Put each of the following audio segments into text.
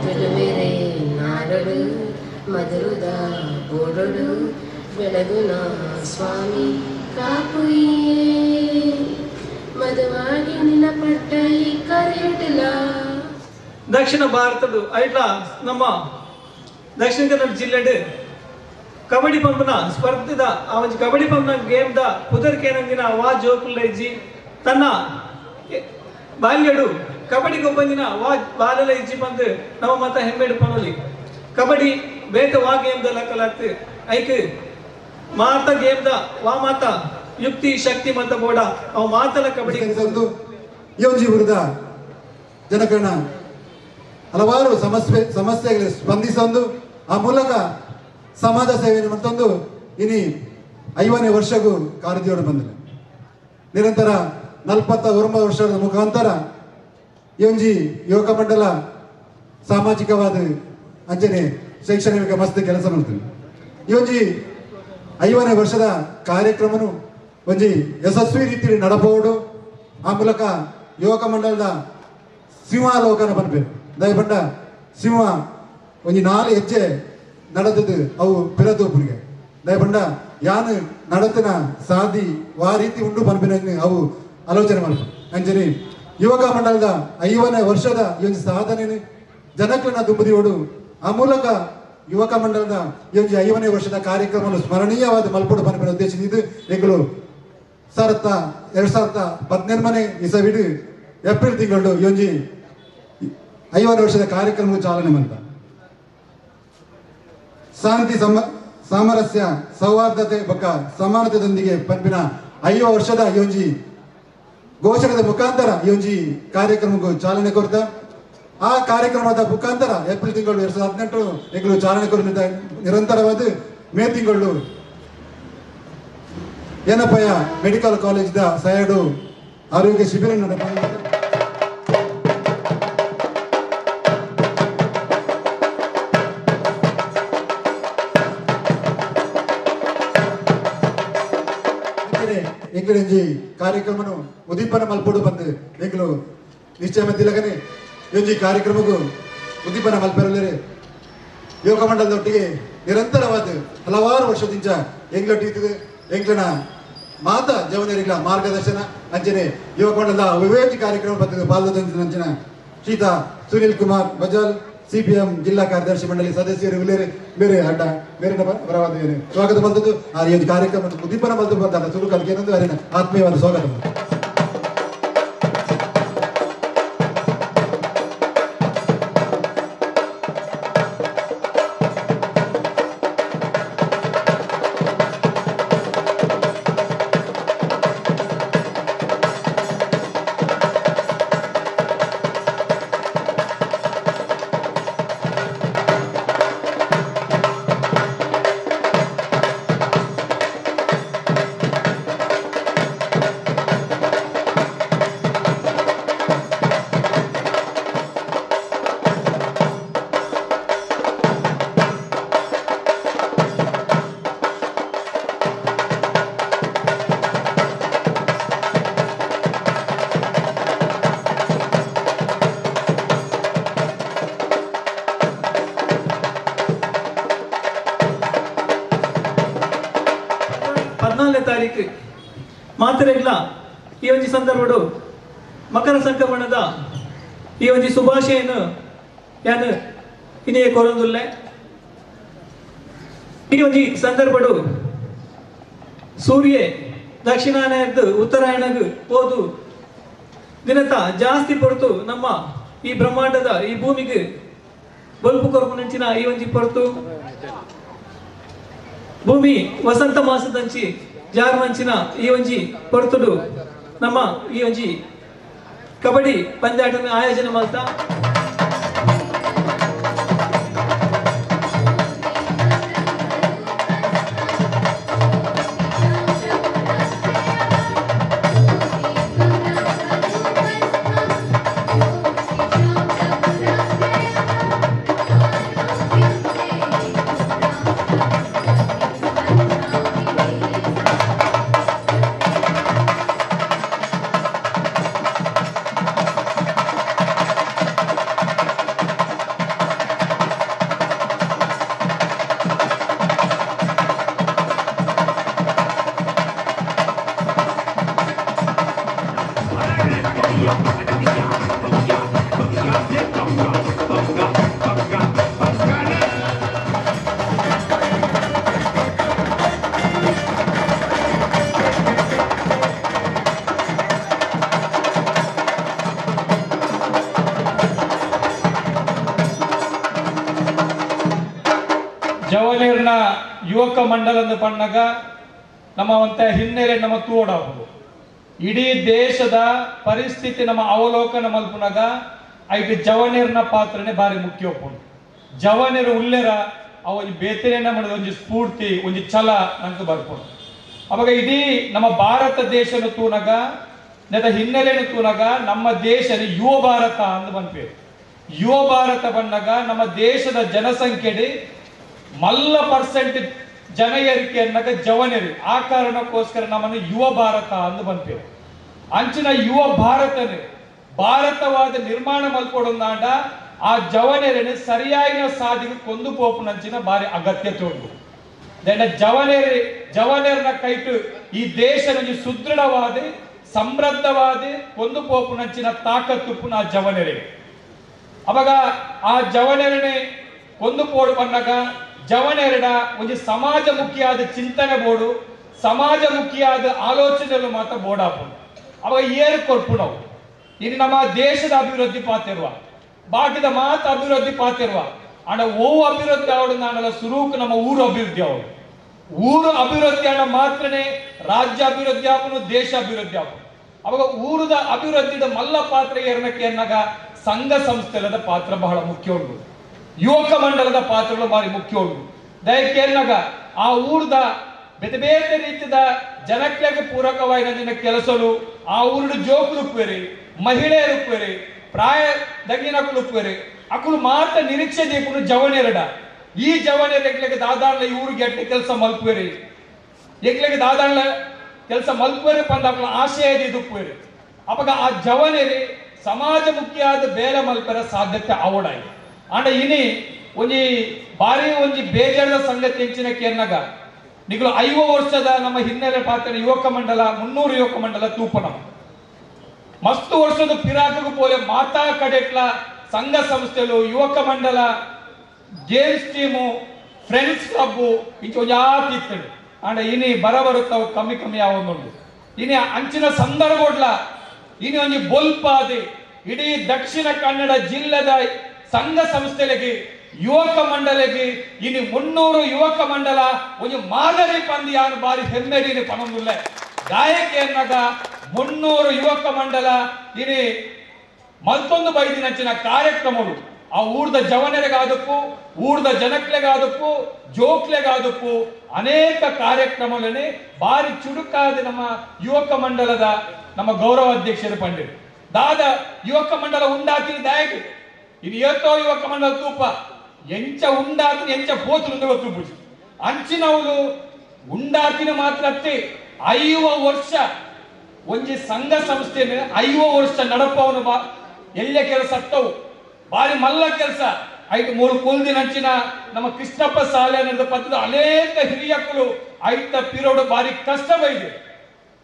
ತುಳುವೆರೆ ನಾಡಡು ಮಧುರದ ಬೋಡಡು ಬೆಳಗುನ ಸ್ವಾಮಿ ಕಾಪುಯೇ ಮದುವಾಗಿ ನಿನ್ನ ಪಟ್ಟ ಈ ಕರೆಯಿಡಲ. ದಕ್ಷಿಣ ಭಾರತದ ಐಟ್ಲ ನಮ್ಮ ದಕ್ಷಿಣ ಕನ್ನಡ ಜಿಲ್ಲೆಡ್ ಕಬಡ್ಡಿ ಪಂಪನ ಸ್ಪರ್ಧೆದ ಆ ಒಂಜಿ ಕಬಡ್ಡಿ ಪಂಪನ ಗೇಮ್ದ ಪುದರ್ಕೇನಂದಿನ ವಾ ಜೋಕುಲ್ಲ ಇಜ್ಜಿ ತನ್ನ ಬಾಲ್ಯಡು ಕಬಡ್ಡಿ ಗೊಬ್ಬಂದಿನ ವಾ ಬಾಲಲ ಇಜ್ಜಿ ಬಂದು ನಮ್ಮ ಮತ ಹೆಮ್ಮೆಡು ಪನೊಲಿ. ಕಬಡ್ಡಿ ಬೇತ ವಾ ಗೇಮ್ದ ಲಕ್ಕಲಾತ್ ಐಕ್ ಮಾತ ಗೇಮ್ದ ವಾ ಮಾತ ಯುಕ್ತಿ ಶಕ್ತಿ ಮತ ಬೋಡ ಅವು ಮಾತಲ ಕಬಡ್ಡಿ. ಈ ಒಂಜಿ ಊರದ ಜನಕರಣ ಹಲವಾರು ಸಮಸ್ಯೆಗಳಿಗೆ ಸ್ಪಂದಿಸೊಂದು ಆ ಮೂಲಕ ಸಮಾಜ ಸೇವೆಯನ್ನು ಮತ್ತೊಂದು ಇನಿ 50ನೇ ವರ್ಷಕ್ಕೂ ಕಾರ್ಯದಿಯೋಡು ಬಂದಿಲ್ಲ. ನಿರಂತರ 49 ವರ್ಷದ ಮುಖಾಂತರ ಈ ಒಂಜಿ ಯುವಕ ಮಂಡಲ ಸಾಮಾಜಿಕವಾದ ಅಂಚನೆ ಶೈಕ್ಷಣಿಕ ಮಸ್ತ್ ಕೆಲಸ ಮಾಡ್ತೀವಿ. ಈ ಒಂಜಿ 50ನೇ ವರ್ಷದ ಕಾರ್ಯಕ್ರಮನು ಒಂಜಿ ಯಶಸ್ವಿ ರೀತಿಯಲ್ಲಿ ನಡಬಹುದು. ಆ ಮೂಲಕ ಯುವಕ ಮಂಡಲದ ಸಿಂಹಾಲೋಕನ ಬನ್ಬೇಕು. ದಯಪಂಡ ಸಿಂಹ ಒಂಜಿ 4 ಹೆಜ್ಜೆ ನಡೆದದ್ದು ಅವು ಪಿರತೂಪುರಿಗೆ ದಯಪಂಡ ಯಾನು ನಡತಿನ ಸಾದಿ ವಾ ರೀತಿ ಉಂಡು ಪನ್ಪಿನ ಅವು ಆಲೋಚನೆ ಮಾಡ್ಬೇಕು. ಅಂಚನೆ ಯುವಕ ಮಂಡಲದ 50ನೇ ವರ್ಷದ ಈ ಒಂದು ಸಾಧನೆ ಜನಕ್ಕನ್ನ ದುಂಬುದಿಯೋಡು ಆ ಮೂಲಕ ಯುವಕ ಮಂಡಲದ ಈ ಒಂದು 50ನೇ ವರ್ಷದ ಕಾರ್ಯಕ್ರಮವನ್ನು ಸ್ಮರಣೀಯವಾದ ಮಲ್ಪೋಡು ಪನ್ಪಿನ ಉದ್ದೇಶದಿಂದ ಎಂಗಳು 2018 ಇಸವಿಡು ಏಪ್ರಿಲ್ ತಿಂಗಳು ಈ ಒಂಜಿ 50 ವರ್ಷದ ಕಾರ್ಯಕ್ರಮವು ಚಾಲನೆ ಮಂತ. ಶಾಂತಿ ಸಾಮರಸ್ಯ ಸೌಹಾರ್ದತೆ ಬೊಕ್ಕ ಸಮಾನತೆಯೊಂದಿಗೆ ಪನ್ಪಿನ 50 ವರ್ಷದ ಈ ಒಂಜಿ ಘೋಷಣೆದ ಮುಖಾಂತರ ಈ ಒಂಜಿ ಕಾರ್ಯಕ್ರಮಕ್ಕೂ ಚಾಲನೆ ಕೊಡ್ತ. ಆ ಕಾರ್ಯಕ್ರಮದ ಮುಖಾಂತರ ಏಪ್ರಿಲ್ ತಿಂಗಳು 2018 ಎಂಗಳು ಚಾಲನೆ ಕೊಡ್ತ ನಿರಂತರವಾದ ಮೇ ತಿಂಗಳು ಏನಪ್ಪಯ್ಯ ಮೆಡಿಕಲ್ ಕಾಲೇಜ್ದ ಸೈಡು ಆರೋಗ್ಯ ಶಿಬಿರ ನಡೆದ. ಎಂಕುಲೆಂಜಿ ಕಾರ್ಯಕ್ರಮನು ಉದ್ದೀಪನ ಮಲ್ಪೋಡು ಬಂದು ಎಂಕುಲು ನಿಶ್ಚಯ ಮತ್ತಿಲಗನೆ ಎಂಜಿ ಕಾರ್ಯಕ್ರಮಕ್ಕೂ ಉದ್ದೀಪನ ಮಲ್ಪೆರಲೇರೆ ಯೋಗ ಮಂಡಲದೊಟ್ಟಿಗೆ ನಿರಂತರವಾದ ಹಲವಾರು ವರ್ಷದಿಂದ ಎಂಗ್ಲೊಟ್ಟಿಗೆ ಎಂಕ್ಲನ ಮಾತಾ ಜವನರಿಗಳ ಮಾರ್ಗದರ್ಶನ ಅಂಚನೆ ಯುವಕ ಮಂಡಲದ ವಿವೇಚಿ ಕಾರ್ಯಕ್ರಮ ಬಂದ ಪಾಲ್ಗೊಂಡ ಶ್ರೀತಾ ಸುನಿಲ್ ಕುಮಾರ್ ಬಜಾಲ್ ಸಿಪಿಎಂ ಜಿಲ್ಲಾ ಕಾರ್ಯದರ್ಶಿ ಮಂಡಳಿ ಸದಸ್ಯರು ಉಲ್ಲೇರೆ ಬೇರೆ ಅಡ್ಡ ಬೇರೆ ಬರವಾದ ಸ್ವಾಗತ ಬಂದದ್ದು. ಆ ಈ ಕಾರ್ಯಕ್ರಮ ಉದ್ದೀಪನ ಬಂದು ಬಂದ ಸುರು ಕಲಿಕೆ ಅರಿನ ಆತ್ಮೀಯವಾದ ಸ್ವಾಗತ. ತಾರೀಕು ಮಾತ್ರೆಗ್ಲ ಈ ಒಂಜಿ ಸಂದರ್ಭಡು ಮಕರ ಸಂಕ್ರಮಣದ ಈ ಒಂಜಿ ಶುಭಾಶಯನು ಯಾನು ಇನಿಯ ಕೊರೊಂದುಲ್ಲೆ. ಈ ಒಂಜಿ ಸಂದರ್ಭಡು ಸೂರ್ಯ ದಕ್ಷಿಣಾಯನದ್ದು ಉತ್ತರಾಯಣಗ್ ಹೋದು ದಿನತ ಜಾಸ್ತಿ ಪೊರ್ತು ನಮ್ಮ ಈ ಬ್ರಹ್ಮಾಂಡದ ಈ ಭೂಮಿಗೆ ಬಲ್ಪು ಕೊರಪುನಂಚಿನ ಈ ಒಂಜಿ ಪೊರ್ತು ಭೂಮಿ ವಸಂತ ಮಾಸದಂಚಿ ಜಾರ್ಮಂಚಿನ ಈ ಒಂಜಿ ಪೊರ್ತುಡು ನಮ್ಮ ಈ ಒಂಜಿ ಕಬಡ್ಡಿ ಪಂದ್ಯಾಟನ ಆಯೋಜನೆ ಮಾಡ್ತಾ ಜವನೇರ್ನ ಯುವಕ ಮಂಡಲದ ಪಣ್ಣಗ ನಮ್ಮ ಒಂತ ಹಿನ್ನೆಲೆ ನಮ್ಮ ತೂಡಾಪುಂಡು. ಇಡೀ ದೇಶದ ಪರಿಸ್ಥಿತಿ ನಮ್ಮ ಅವಲೋಕನ ಮಲ್ಪುನಗ ಐಟ್ ಜವನೇರ್ನ ಪಾತ್ರನೇ ಭಾರಿ ಮುಖ್ಯ ಉಪ್ಪುಂಡು. ಜವನೇರು ಉಲ್ಲೆರ ಅವ ಒಂಜಿ ಬೇತೆನೆ ನಮ್ಮ ಒಂಜಿ ಸ್ಫೂರ್ತಿ ಒಂಜಿ ಛಲ ನಂಗೆ ಬರ್ಪುಂಡು. ಅವಾಗ ಇಡೀ ನಮ್ಮ ಭಾರತ ದೇಶನ ತೂನಗ ನೆದ ಹಿನ್ನೆಲೆಯನ್ನು ತೂನಗ ನಮ್ಮ ದೇಶದ ಯುವ ಭಾರತ ಅಂದ್ ಪನ್ಪೇರು. ಯುವ ಭಾರತ ಬಂದಾಗ ನಮ್ಮ ದೇಶದ ಜನಸಂಖ್ಯೆ ಮಲ್ಲ ಪರ್ಸೆಂಟ್ ಜನ ಏರಿಕೆ ಅನ್ನಕ ಜವನರು. ಆ ಕಾರಣಕ್ಕೋಸ್ಕರ ನಮ್ಮನ್ನು ಯುವ ಭಾರತ ಅಂದ್ ಪನ್ಪೇರು. ಅಂಚಿನ ಯುವ ಭಾರತನೇ ಭಾರತವಾದ ನಿರ್ಮಾಣ ಮಲ್ಕೊಡೊಂದಾಂಡ ಆ ಜವನೆರನ್ನು ಸರಿಯಾಗಿನ ಸಾದಿಗೆ ಕೊಂದು ಪೋಪುನಂಚಿನ ಬಾರಿ ಅಗತ್ಯತೆ ಉಂಟು. ದೆಂಡ ಜವನೇರ್ನ ಕೈಟು ಈ ದೇಶದ ಸುದೃಢವಾದ ಸಮೃದ್ಧವಾದ ಕೊಂದು ಪೋಪುನಂಚಿನ ತಾಕತ್ತು ಪುನಃ ಜವನೆರಿಗೆ. ಅವಾಗ ಆ ಜವನೆರನೆ ಕೊಂದು ಪೋಡು ಬಂದಾಗ ಜವನೆರಡ ಒಂಜಿ ಸಮಾಜಮುಖಿಯಾದ ಚಿಂತನೆ ಬೋಡು, ಸಮಾಜಮುಖಿಯಾದ ಆಲೋಚನೆಗಳು ಮಾತ್ರ ಬೋಡಾಪುಂಡು. ಅವಾಗ ಏರು ಕೊರ್ಪು ನಾವು ಇನ್ನು ನಮ್ಮ ದೇಶದ ಅಭಿವೃದ್ಧಿ ಪಾತಿರುವ ಬಾಕಿದ ಮಾತು ಅಭಿವೃದ್ಧಿ ಪಾತಿರುವ ಅಂಡ ಓವು ಅಭಿವೃದ್ಧಿ ಅವಡು ನಾನಲ್ಲ ಸುರೂಕ್ ನಮ್ಮ ಊರು ಅಭಿವೃದ್ಧಿ ಅವಡು. ಊರು ಅಭಿವೃದ್ಧಿ ಅಣ್ಣ ಮಾತ್ರನೇ ರಾಜ್ಯ ಅಭಿವೃದ್ಧಿ ಆಪುನು, ದೇಶ ಅಭಿವೃದ್ಧಿ ಆಪುನು. ಅವಾಗ ಊರದ ಅಭಿವೃದ್ಧಿದ ಮಲ್ಲ ಪಾತ್ರ ಏರ್ನಕ್ಕೆ ಎನ್ನಾಗ ಸಂಘ ಸಂಸ್ಥೆಲದ ಪಾತ್ರ ಬಹಳ ಮುಖ್ಯ ಉಂಟು. ಯುವಕ ಮಂಡಲದ ಪಾತ್ರಗಳು ಭಾರಿ ಮುಖ್ಯ ಉಂಟು. ದಯಕ್ಕೆ ಎನ್ನಾಗ ಆ ಊರದ ಬೇತೆ ಬೇತೆ ರೀತಿಯ ಜನಕ್ಲೆಗೆ ಪೂರಕವಾದ ಕೆಲಸಲು ಆ ಊರುಡು ಜೋಕುಲು ಉಪ್ಪುವೆರಿ, ಮಹಿಳೆಯರು ಉಪ್ಪುವೆರಿ, ಪ್ರಾಯ ದಂಗಿನಕುಲು ಉಪ್ಪುವೆರಿ. ಅಕುಲು ಮಾತ್ರ ನಿರೀಕ್ಷೆ ದೀಪುನು ಜವನೆರಡ. ಈ ಜವನೆರಗ್ಲೆಗೆ ದಾದಾರ್ಲ ಈ ಊರಿಗೆ ಎಡ್ಡೆ ಕೆಲಸ ಮಲ್ಪುವೆರಿ, ಎಗ್ಲೆಗೆ ದಾದಾರ್ಲ ಕೆಲಸ ಮಲ್ಪುವೆರಿ ಪಂದ ಅಕುಲ ಆಶಯ ಉಪ್ಪುವೆರಿ. ಅಪಗ ಆ ಜವನೆರಿ ಸಮಾಜಮುಖಿಯಾದ ಬೇಲೆ ಮಲ್ಪೆರ ಸಾಧ್ಯತೆ ಅವಡಾಯಿ. ಅಂಡ ಇನಿ ಒಂಜಿ ಬಾರಿ ಒಂಜಿ ಬೇಜಾರದ ಸಂಗತಿ ಎಂಚಿನಕ್ಕೆ ಎನ್ನಗ ನಿಗಳು 50 ವರ್ಷದ ನಮ್ಮ ಹಿನ್ನೆಲೆ ಪಾತ್ರ ಯುವಕ ಮಂಡಲ 300 ಯುವಕ ಮಂಡಲ ತೂಪನ ಮಸ್ತು ವರ್ಷದ ಪಿರಾಕಗೂ ಪೋಲೆ ಮಾತಾ ಕಡೆಟ್ಲ ಸಂಘ ಸಂಸ್ಥೆಲು ಯುವಕ ಮಂಡಲ ಗೇಮ್ಸ್ ಟೀಮು ಫ್ರೆಂಡ್ಸ್ ಕ್ಲಬ್ಬು ಇಂಚ ಒಂಜಾತಿ ಇತ್ತಂಡು. ಅಂಡ ಇನಿ ಬರ ಬರುತ್ತವು ಕಮ್ಮಿ ಕಮ್ಮಿ ಆವೊಂದುಂಡು. ಇನಿ ಅಂಚಿನ ಸಂದರ್ಭಡ್ಲ ಇನಿ ಒಂಜಿ ಬೊಲ್ಪಾದಿ ಇಡೀ ದಕ್ಷಿಣ ಕನ್ನಡ ಜಿಲ್ಲೆದ ಸಂಘ ಸಂಸ್ಥೆಲೆಗೆ ಯುವಕ ಮಂಡಲಿಗೆ ಇನಿ 300 ಯುವಕ ಮಂಡಲ ಒಂಜಿ ಮಾದರಿ ಪಂದಿ ಯಾನು ಬಾರಿ ಹೆಮ್ಮೆಡಿನಿ ಪನೊಂದುಲ್ಲೆ. ಗಾಯಕಿ ಎನ್ನಾಗ 300 ಯುವಕ ಮಂಡಲ ಇನಿ ಮತ್ತೊಂದು ಬೈದಿನಂಚಿನ ಕಾರ್ಯಕ್ರಮಗಳು ಆ ಊರ್ದ ಜವನರಿಗಾದಕ್ಕೂ ಊರ್ದ ಜನಕ್ಲೆಗಾದಕ್ಕೂ ಜೋಕ್ಲೆಗಾದಕ್ಕೂ ಅನೇಕ ಕಾರ್ಯಕ್ರಮಗಳನ್ನೇ ಬಾರಿ ಚುಡುಕಾದ ನಮ್ಮ ಯುವಕ ಮಂಡಲದ ನಮ್ಮ ಗೌರವ ಅಧ್ಯಕ್ಷರು ಪಂಡಿರು. ದಾದ ಯುವಕ ಮಂಡಲ ಉಂಡಾತಿನ ದಾಯಕ ಇನ್ನು ಏತೋ ಯುವಕ ಮಂಡಲ ತೂಪ ಎಂಚ ಉಂಡಾತಿನ ಎಂಚ ಪೋತುಂದು ತೂಪುಜಿ ಅಂಚಿನವಳು ಉಂಡಾತಿನ ಮಾತ್ರ ಅತ್ತೆ 50 ವರ್ಷ ಒಂಜಿ ಸಂಘ ಸಂಸ್ಥೆ 50 ವರ್ಷ ನಡಪವನು ಬಾ ಎಲ್ಲ ಕೆಲಸ ಅತ್ತವು ಬಾರಿ ಮಲ್ಲ ಕೆಲಸ ಐದು ಮೂರು ಕುಲ್ದಿನಂಚಿನ ನಮ್ಮ ಕೃಷ್ಣಪ್ಪ ಸಾಲೆ ನಡೆದ ಪತ್ರದ ಅನೇಕ ಹಿರಿಯಕ್ಕಳು ಐತ ಪಿರೋಡು ಬಾರಿ ಕಷ್ಟ ಬೈದೆ.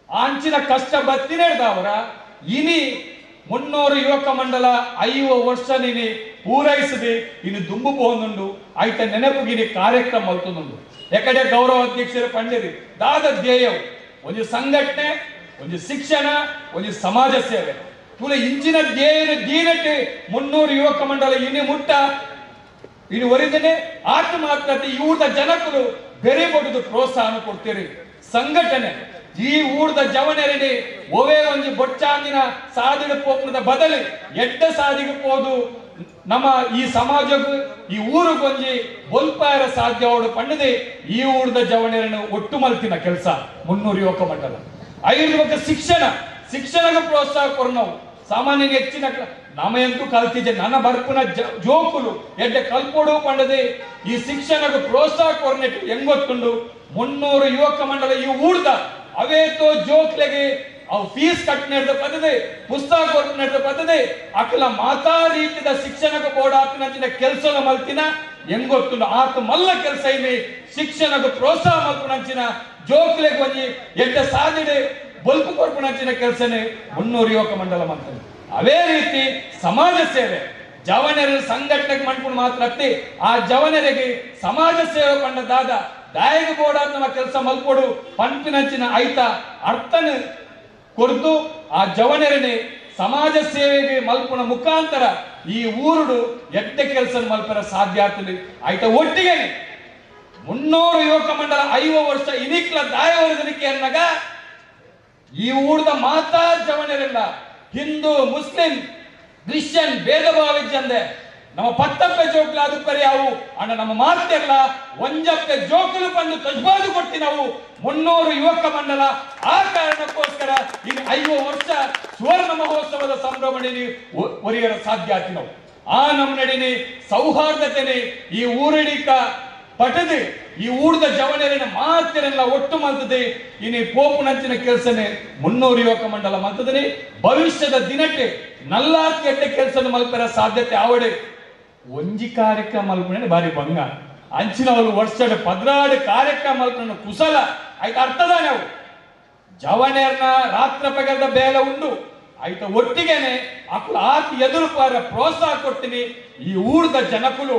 ಆಂಚಿನ ಕಷ್ಟ ಬತ್ತಿನೇಡ್ದವರ ಇನಿ 300 ಯುವಕ ಮಂಡಲ 50 ವರ್ಷ ನೀನಿ ಪೂರೈಸದೆ ಇನ್ನು ದುಂಬು ಪೋಂದುಂಡು ಐತ ನೆನಪುಗಿನಿ ಕಾರ್ಯಕ್ರಮ ಮಲ್ತೊಂದುಂಡು. ಎಕಡೆ ಗೌರವ ಅಧ್ಯಕ್ಷರು ಪಂಡಿರಿ ದಾದ ಧ್ಯೇಯವು ಒಂಜಿ ಸಂಘಟನೆ, ಒಂಜಿ ಶಿಕ್ಷಣ, ಒಂಜಿ ಸಮಾಜ ಸೇವೆ. ತುಲ ಇಂಚಿನ ಧ್ಯೇಯನ ದೀನಟ್ಟೆ 300 ಯುವಕ ಮಂಡಲ ಇನಿ ಮುಟ್ಟ ಇನ್ನು ಒರಿದನೆ ಆತ ಮಾತ್ರ ಈ ಊರ್ದ ಜನಕರು ಬೆರೆ ಬಡುದು ಪ್ರೋತ್ಸಾಹ ಕೊಡ್ತೀರಿ. ಸಂಘಟನೆ ಈ ಊರ್ದ ಜವನರಿಗೆ ಒವೇ ಒಂಜಿ ಬೊಚ್ಚಾಂದಿನ ಸಾದಿಡು ಪೋಪುನದ ಬದಲು ಎಡ್ಡ ಸಾದಿಗೆ ಪೋದು ನಮ್ಮ ಈ ಸಮಾಜಕ್ಕೂ ಈ ಊರುಗೊಂಜಿ ಬೊಲ್ಪಾಯರ ಸಾಧ್ಯ ಪಂಡದೆ ಈ ಊರ್ದ ಜವನರನ್ನು ಒಟ್ಟು ಮಲ್ತಿನ ಕೆಲಸ 300 ಯುವಕ ಮಂಡಲ. ಐದು ಶಿಕ್ಷಣ, ಶಿಕ್ಷಣಕ್ಕೆ ಪ್ರೋತ್ಸಾಹ ಕೊರ್ನವು ಸಾಮಾನ್ಯ ಹೆಚ್ಚಿನ ನಮಯಂತೂ ಕಲ್ತಿದ್ದೆ ನನ್ನ ಬರ್ಪುನ ಜೋಕುಲು ಎಡ್ಡೆ ಕಲ್ಪೋಡು ಪಂಡದೆ ಈ ಶಿಕ್ಷಣಕ್ಕೆ ಪ್ರೋತ್ಸಾಹ ಕೊರ್ನೆಟ್ಟು ಹೆಂಗೊತ್ತುಂಡು 300 ಯುವಕ ಮಂಡಲ ಈ ಊರ್ದ ಅವೇತೋ ಜೋಕ್ಲೆಗೆ ಅವು ಫೀಸ್ ಕಟ್ ನಡೆದ ಪದ್ಧತಿ, ಪುಸ್ತಕ ಕೊಟ್ಟು ನಡೆದ ಪದ್ಧತಿ, ಅಕಲ ಮಾತಾ ರೀತಿಯ ಶಿಕ್ಷಣಕ್ಕೆ ಬೋರ್ಡ್ ಹಾಕಿನ ಕೆಲಸನ ಮಲ್ತಿನ ಹೆಂಗೊತ್ತುಂಡು ಆತ ಮಲ್ಲ ಕೆಲಸ ಇಲ್ಲಿ ಶಿಕ್ಷಣಕ್ಕೆ ಪ್ರೋತ್ಸಾಹ ಮಲ್ಪುನಂಚಿನ ಜೋಕ್ಲೆಗೆ ಒಂಜಿ ಎಡ್ಡೆ ಸಾದಿಡೆ ಬೊಲ್ಪು ಕೊಡ್ಪುನಂಚಿನ ಕೆಲಸನೇ 300 ಯುವಕ ಮಂಡಲ ಮಾಡ್ತಾರೆ. ಅದೇ ರೀತಿ ಸಮಾಜ ಸೇವೆ ಜವನರ ಸಂಘಟನೆಗೆ ಮಣ್ಪುಣ ಮಾತ್ರ ಅತ್ತಿ ಆ ಜವನರಿಗೆ ಸಮಾಜ ಸೇವೆ ಪಂಡದಾದ ದಾಯಕ ಬೋರ್ಡ್ ನಮ್ಮ ಕೆಲಸ ಮಲ್ಪೊಡು ಪಂಪಿನಂಚಿನ ಐತ ಅರ್ಥನ ಕೊರ್ದು ಆ ಜವನರನೆ ಸಮಾಜ ಸೇವೆಗೆ ಮಲ್ಪುನ ಮುಖಾಂತರ ಈ ಊರುಡು ಎಡ್ಡೆ ಕೆಲಸ ಮಲ್ಪರ ಸಾಧ್ಯ ಆಗ್ತದೆ. ಆಯ್ತ ಒಟ್ಟಿಗೆ 300 ಯುವಕ ಮಂಡಲ 50 ವರ್ಷ ಇನಿಕ್ಲ ದಾಯವರ್ಧನಿಕೆ ಅನ್ನಗ ಈ ಊರ್ದ ಮಾತಾ ಜವನರೆಲ್ಲ ಹಿಂದೂ ಮುಸ್ಲಿಂ ಕ್ರಿಶ್ಚಿಯನ್ ಭೇದ ಭಾವ ಇಜ್ಜಂದೆ ನಮ್ಮ ಪತ್ತಪ್ಪೆ ಜೋಕ್ಲು ಅದು ಪರಿ ಅವು ಅಣ್ಣ ನಮ್ಮ ಮಾತೆಲ್ಲ ಒಂಜಪ್ಪೆ ಜೋಕುಲು ಬಂದು ತಜ್ಬಾಜು ಕೊಟ್ಟಿ ನಾವು 300 ಯುವಕ ಮಂಡಲ. ಆ ಕಾರಣಕ್ಕೋಸ್ಕರ ಇನ್ನು 50 ವರ್ಷ ಸುವರ್ಣ ಮಹೋತ್ಸವದ ಸಂಭ್ರಮಣೆ ಒರಿಯರ ಸಾಧ್ಯ ಆತಿ ನಾವು. ಆ ನಮ್ಮ ನಡಿನಿ ಸೌಹಾರ್ದತೆನೆ ಈ ಊರಡಿಕ ಪಟದೆ ಈ ಊರ್ದ ಜವನರಿನ ಮಾತಿನೆಲ್ಲ ಒಟ್ಟು ಮಲ್ತದೆ. ಇನಿ ಪೋಪು ನಂಚಿನ ಕೆಲಸನೆ 300 ಯುವಕ ಮಂಡಲ ಮಲ್ತದೆ. ಭವಿಷ್ಯದ ದಿನಕ್ಕೆ ನಲ್ಲಾತ್ ಕೆಟ್ಟ ಕೆಲಸ ಮಲ್ಪರ ಸಾಧ್ಯತೆ ಆವಡೆ. ಒಂಜಿ ಕಾರ್ಯಕ್ರಮ ಮಲ್ಪನೆ ಬಾರಿ ಭಂಗ ಅಂಚಿನವರು ವರ್ಷದ 12 ಕಾರ್ಯಕ್ರಮ ಮಲ್ಪನ ಕುಶಲ ಆಯ್ತು ಅರ್ಥದ ನಾವು ಜವನೇರ್ನ ರಾತ್ರ ಪಗದ ಬೇಲೆ ಉಂಡು ಆಯ್ತ ಒಟ್ಟಿಗೆನೆ ಅಕುಲು ಆತಿ ಎದುರು ಪಾರ ಪ್ರೋತ್ಸಾಹ ಕೊಡ್ತೀನಿ. ಈ ಊರ್ದ ಜನಕುಲು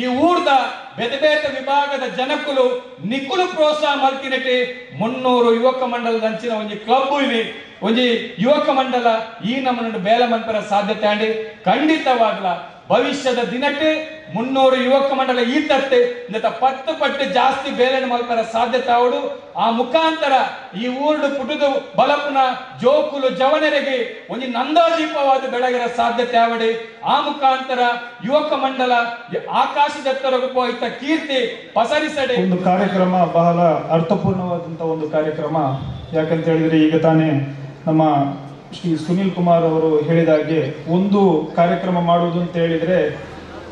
ಈ ಊರ್ದ ಬೇತೆ ಬೇತೆ ವಿಭಾಗದ ಜನಕುಲು ನಿಕುಲು ಪ್ರೋತ್ಸಾಹ ಮಲ್ತಿನಟಿ 300 ಯುವಕ ಮಂಡಲದ ಅಂಚಿನ ಒಂಜಿ ಕ್ಲಬ್ ಇವೆ ಒಂಜಿ ಯುವಕ ಮಂಡಲ ಈ ನಮ್ಮನ್ನು ಬೇಲೆ ಮನ್ಪರ ಸಾಧ್ಯತೆ ಅಂಡಿ. ಖಂಡಿತವಾಗ್ಲ ಭವಿಷ್ಯದ ದಿನಕ್ಕೆ 300 ಯುವಕ ಮಂಡಲ ಈ ತಟ್ಟೆ 10 ಪಟ್ಟು ಜಾಸ್ತಿ ಬೇಲೆನ ಮಲ್ಪರ ಸಾಧ್ಯತೆ ಅವಡು. ಆ ಮುಖಾಂತರ ಈ ಊರುಡು ಪುಟುದು ಬಲಪುನ ಜೋಕುಲು ಜವನರಿಗೆ ಒಂಜಿ ನಂದಾದೀಪವಾದ ಬೆಳಗಿರ ಸಾಧ್ಯತೆ ಆವಡಿ. ಆ ಮುಖಾಂತರ ಯುವಕ ಮಂಡಲ ಆಕಾಶದೆತ್ತರಗೂ ಹೋಯ್ತ ಕೀರ್ತಿ ಪಸರಿಸಡೆ. ಒಂದು ಕಾರ್ಯಕ್ರಮ ಬಹಳ ಅರ್ಥಪೂರ್ಣವಾದಂತಹ ಒಂದು ಕಾರ್ಯಕ್ರಮ. ಯಾಕಂತ ಹೇಳಿದ್ರೆ ಈಗ ತಾನೇ ನಮ್ಮ ಶ್ರೀ ಸುನಿಲ್ ಕುಮಾರ್ ಅವರು ಹೇಳಿದ ಹಾಗೆ ಒಂದು ಕಾರ್ಯಕ್ರಮ ಮಾಡುವುದು ಅಂತ ಹೇಳಿದರೆ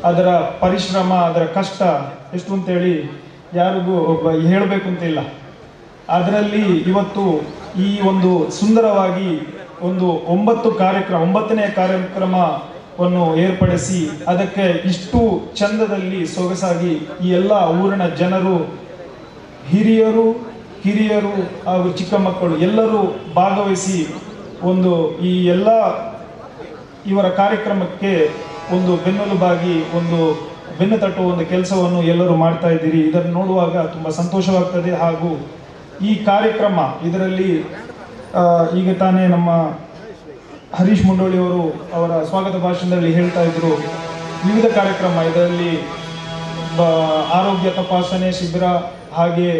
ಅದರ ಪರಿಶ್ರಮ ಅದರ ಕಷ್ಟ ಎಷ್ಟು ಅಂತೇಳಿ ಯಾರಿಗೂ ಒಬ್ಬ ಹೇಳಬೇಕು ಅಂತ ಇಲ್ಲ. ಅದರಲ್ಲಿ ಇವತ್ತು ಈ ಒಂದು ಸುಂದರವಾಗಿ ಒಂದು 9 ಕಾರ್ಯಕ್ರಮ 9ನೇ ಕಾರ್ಯಕ್ರಮವನ್ನು ಏರ್ಪಡಿಸಿ ಅದಕ್ಕೆ ಇಷ್ಟು ಚಂದದಲ್ಲಿ ಸೊಗಸಾಗಿ ಈ ಎಲ್ಲ ಊರಿನ ಜನರು, ಹಿರಿಯರು ಕಿರಿಯರು ಹಾಗೂ ಚಿಕ್ಕ ಮಕ್ಕಳು ಎಲ್ಲರೂ ಭಾಗವಹಿಸಿ ಒಂದು ಈ ಎಲ್ಲ ಇವರ ಕಾರ್ಯಕ್ರಮಕ್ಕೆ ಒಂದು ಬೆನ್ನೆಲುಬಾಗಿ ಒಂದು ಬೆನ್ನು ತಟ್ಟುವ ಒಂದು ಕೆಲಸವನ್ನು ಎಲ್ಲರೂ ಮಾಡ್ತಾ ಇದ್ದೀರಿ. ಇದನ್ನು ನೋಡುವಾಗ ತುಂಬ ಸಂತೋಷವಾಗ್ತದೆ. ಹಾಗೂ ಈ ಕಾರ್ಯಕ್ರಮ ಇದರಲ್ಲಿ ಈಗ ತಾನೇ ನಮ್ಮ ಹರೀಶ್ ಮುಂಡೋಳಿಯವರು ಅವರ ಸ್ವಾಗತ ಭಾಷಣದಲ್ಲಿ ಹೇಳ್ತಾ ಇದ್ದರು, ವಿವಿಧ ಕಾರ್ಯಕ್ರಮ ಇದರಲ್ಲಿ ಆರೋಗ್ಯ ತಪಾಸಣೆ ಶಿಬಿರ, ಹಾಗೆ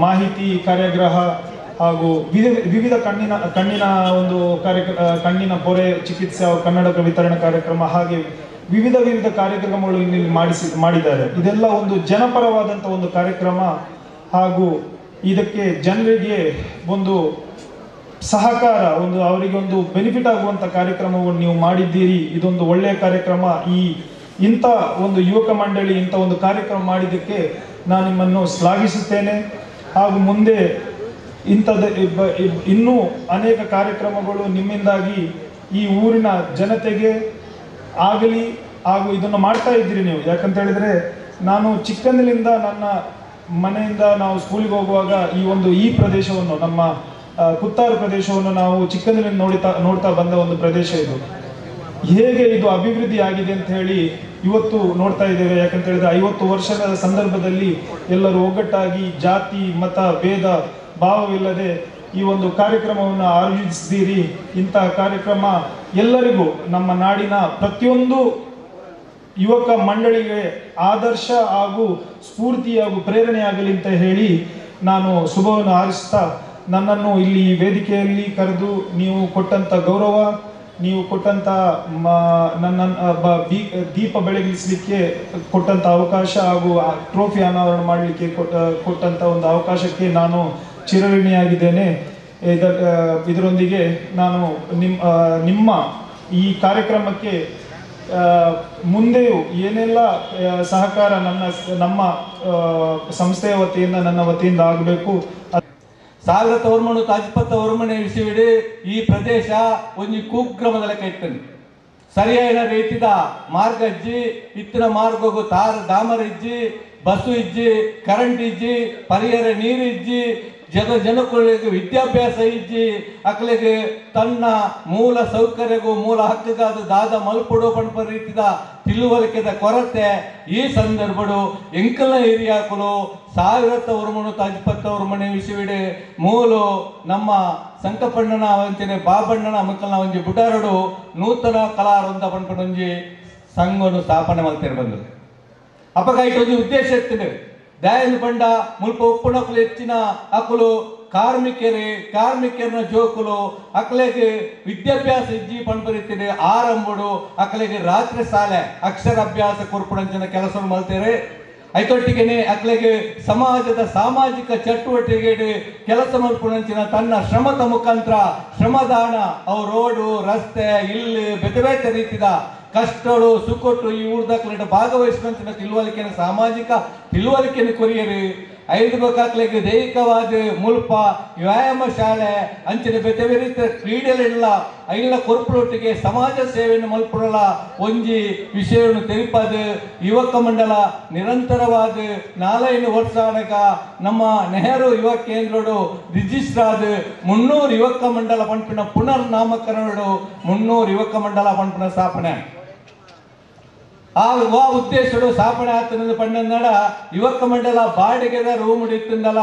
ಮಾಹಿತಿ ಕಾರ್ಯಾಗ್ರಹ ಹಾಗೂ ವಿವಿಧ ಕಣ್ಣಿನ ಒಂದು ಕಾರ್ಯಕ್ರಮ, ಕಣ್ಣಿನ ಪೊರೆ ಚಿಕಿತ್ಸೆ, ಕನ್ನಡಕ ವಿತರಣೆ ಕಾರ್ಯಕ್ರಮ, ಹಾಗೆ ವಿವಿಧ ವಿವಿಧ ಕಾರ್ಯಕ್ರಮಗಳು ಇಲ್ಲಿ ಮಾಡಿದ್ದಾರೆ. ಇದೆಲ್ಲ ಒಂದು ಜನಪರವಾದಂಥ ಒಂದು ಕಾರ್ಯಕ್ರಮ ಹಾಗೂ ಇದಕ್ಕೆ ಜನರಿಗೆ ಒಂದು ಸಹಕಾರ, ಒಂದು ಅವರಿಗೆ ಒಂದು ಬೆನಿಫಿಟ್ ಆಗುವಂಥ ಕಾರ್ಯಕ್ರಮವನ್ನು ನೀವು ಮಾಡಿದ್ದೀರಿ. ಇದೊಂದು ಒಳ್ಳೆಯ ಕಾರ್ಯಕ್ರಮ. ಈ ಇಂಥ ಒಂದು ಯುವಕ ಮಂಡಳಿ ಇಂಥ ಒಂದು ಕಾರ್ಯಕ್ರಮ ಮಾಡಿದ್ದಕ್ಕೆ ನಾನು ನಿಮ್ಮನ್ನು ಶ್ಲಾಘಿಸುತ್ತೇನೆ. ಹಾಗೂ ಮುಂದೆ ಇಂಥದ್ದು ಇನ್ನೂ ಅನೇಕ ಕಾರ್ಯಕ್ರಮಗಳು ನಿಮ್ಮಿಂದಾಗಿ ಈ ಊರಿನ ಜನತೆಗೆ ಆಗಲಿ ಹಾಗೂ ಇದನ್ನು ಮಾಡ್ತಾ ಇದ್ದೀರಿ ನೀವು. ಯಾಕಂತ ಹೇಳಿದರೆ ನಾನು ಚಿಕ್ಕಂದಿನಿಂದ ನನ್ನ ಮನೆಯಿಂದ ನಾವು ಸ್ಕೂಲಿಗೆ ಹೋಗುವಾಗ ಈ ಒಂದು ಈ ಪ್ರದೇಶವನ್ನು, ನಮ್ಮ ಕುತ್ತಾರು ಪ್ರದೇಶವನ್ನು ನಾವು ಚಿಕ್ಕಂದಿನಿಂದ ನೋಡ್ತಾ ಬಂದ ಒಂದು ಪ್ರದೇಶ ಇದು. ಹೇಗೆ ಇದು ಅಭಿವೃದ್ಧಿ ಆಗಿದೆ ಅಂತ ಹೇಳಿ ಇವತ್ತು ನೋಡ್ತಾ ಇದ್ದೇವೆ. ಯಾಕಂತ ಹೇಳಿದ್ರೆ 50 ವರ್ಷದ ಸಂದರ್ಭದಲ್ಲಿ ಎಲ್ಲರೂ ಒಗ್ಗಟ್ಟಾಗಿ ಜಾತಿ ಮತ ಭೇದ ಭಾವವಿಲ್ಲದೆ ಈ ಒಂದು ಕಾರ್ಯಕ್ರಮವನ್ನು ಆಯೋಜಿಸಿದ್ದೀರಿ. ಇಂತಹ ಕಾರ್ಯಕ್ರಮ ಎಲ್ಲರಿಗೂ, ನಮ್ಮ ನಾಡಿನ ಪ್ರತಿಯೊಂದು ಯುವಕ ಮಂಡಳಿಗೆ ಆದರ್ಶ ಹಾಗೂ ಸ್ಫೂರ್ತಿ ಹಾಗೂ ಪ್ರೇರಣೆಯಾಗಲಿ ಅಂತ ಹೇಳಿ ನಾನು ಶುಭವನ್ನು ಹಾರೈಸುತ್ತಾ, ನನ್ನನ್ನು ಇಲ್ಲಿ ಈ ವೇದಿಕೆಯಲ್ಲಿ ಕರೆದು ನೀವು ಕೊಟ್ಟಂಥ ಗೌರವ, ನೀವು ಕೊಟ್ಟಂಥ ನನ್ನ ದೀಪ ಬೆಳಗಿಸಲಿಕ್ಕೆ ಕೊಟ್ಟಂಥ ಅವಕಾಶ ಹಾಗೂ ಟ್ರೋಫಿ ಅನಾವರಣ ಮಾಡಲಿಕ್ಕೆ ಕೊಟ್ಟಂಥ ಒಂದು ಅವಕಾಶಕ್ಕೆ ನಾನು ಚಿರಋಣಿಯಾಗಿದ್ದೇನೆ. ಇದರೊಂದಿಗೆ ನಾನು ನಿಮ್ಮ ಈ ಕಾರ್ಯಕ್ರಮಕ್ಕೆ ಮುಂದೆಯೂ ಏನೆಲ್ಲ ಸಹಕಾರ ನಮ್ಮ ಸಂಸ್ಥೆಯ ವತಿಯಿಂದ, ನನ್ನ ವತಿಯಿಂದ ಆಗಬೇಕು. 1920 ಇಸವಿಡು ಈ ಪ್ರದೇಶ ಒಂಜಿ ಕುಗ್ರಾಮದ ಲೆಕ್ಕ ಇತ್ತಂದು. ಸರಿಯಾದ ರೀತಿದ ಮಾರ್ಗ ಇಜ್ಜಿ, ಇತ್ತಿನ ಮಾರ್ಗಗೂ ತಾರ್ ಡಾಮರ್ ಇಜ್ಜಿ, ಬಸ್ಸು ಇಜ್ಜಿ, ಕರೆಂಟ್ ಇಜ್ಜಿ, ಪರಿಹಾರ ನೀರು ಇಜ್ಜಿ, ಜನಗಳಿಗೆ ವಿದ್ಯಾಭ್ಯಾಸ ಇಜ್ಜಿ, ಅಕಲಿಗೆ ತನ್ನ ಮೂಲ ಸೌಕರ್ಯಗೂ ಮೂಲ ಹಕ್ಕುಗಾದ ದಾದ ಮಲ್ಪಡು ಪಂಪ ರೀತಿದ ತಿಳುವಳಿಕೆದ ಕೊರತೆ. ಈ ಸಂದರ್ಭಡು ಎಂಕಲ್ನ ಏರಿಯಾಕುಲು 1920 ಇಸವಿಡು ಮೂಲು ನಮ್ಮ ಸಂಕಪಣ್ಣನ ಅಂಚನೆ ಬಾಬಣ್ಣನ ಮಕ್ಕಳನ್ನ ಒಂಜಿ ಬುಡಾರಡು ನೂತನ ಕಲಾವೃಂದ ಪನ್ಪುನ ಒಂಜಿ ಸಂಘವನ್ನು ಸ್ಥಾಪನೆ ಮಲ್ತಿರ್ ಬಂದರು. ಅಪಗ ಒಂಜಿ ಉದ್ದೇಶ ಇತ್ತುಂಡು ದಾಯೆಂದು ಪಂಡ ಮುಲ್ಪ ಉಪ್ಪುನಕುಲು ಹೆಚ್ಚಿನ ಅಕುಲು ಕಾರ್ಮಿಕರು ಕಾರ್ಮಿಕರನ ಜೋಕುಲು ಅಕಲೆಗ್ ವಿದ್ಯಾಭ್ಯಾಸ ಇಜ್ಜಿ ಪನ್ಪರಿತ್ತಿದೆ ಆರಂಭಡು ಅಕಲೆಗ್ ರಾತ್ರಿ ಶಾಲೆ ಅಕ್ಷರಾಭ್ಯಾಸ ಕೊರ್ಪುನಂಚಿನ ಕೆಲಸ ಮಲ್ತೇರೆ ಐತೊಟ್ಟಿಗೆನೆ ಅಕಲೆಗ್ ಸಮಾಜದ ಸಾಮಾಜಿಕ ಚಟುವಟಿಕೆ ಕೆಲಸ ಮಲ್ಪುನಂಚಿನ ತನ್ನ ಶ್ರಮದ ಮುಖಾಂತರ ಶ್ರಮದಾನ ಅವು ರೋಡು ರಸ್ತೆ ಇಲ್ಲಿ ಬೇತೆ ಬೇತೆ ರೀತಿದ ಕಷ್ಟಡು ಸುಕೊಟ್ಟು ಈ ಊರ್ದಕ್ಲೆಡ್ ಭಾಗವಹಿಸುವಂತಿನ ತಿಳುವಳಿಕೆಯನ್ನು ಸಾಮಾಜಿಕ ತಿಳುವಳಿಕೆಯನ್ನು ಕೊರಿಯರು ಐದು ಬೇಕಾಕ್ಲೆಗ್ ದೈಹಿಕವಾದ ಮುಲ್ಪ ವ್ಯಾಯಾಮ ಶಾಲೆ ಅಂಚಿನ ಬೇತೆ ಬೇರೆ ರೀತಿಯ ಕ್ರೀಡೆಗಳೆಲ್ಲ ಐಲ ಕೊರ್ಪುಲೊಟ್ಟಿಗೆ ಸಮಾಜ ಸೇವೆಯನ್ನು ಮಲ್ಪುನಲ ಒಂಜಿ ವಿಷಯವನ್ನು ತೆರಿಪಾದ ಯುವಕ ಮಂಡಲ ನಿರಂತರವಾದ 4 ವರ್ಷ ಆನಗ ನಮ್ಮ ನೆಹರು ಯುವ ಕೇಂದ್ರಡು ರಿಜಿಸ್ಟರ್ ಆದ 300 ಯುವಕ ಮಂಡಲ ಪನ್ಪಿನ ಪುನರ್ನಾಮಕರಣಡು 300 ಯುವಕ ಮಂಡಲ ಪನ್ಪಿನ ಸ್ಥಾಪನೆ ಆ ಉದ್ದೇಶಡು ಸ್ಥಾಪನೆ ಆತನದು ಪಂಡಂದಡ ಯುವಕ ಮಂಡಲ ಬಾಡಿಗೆದ ರೂಮ್ ಇತ್ತಂದಲ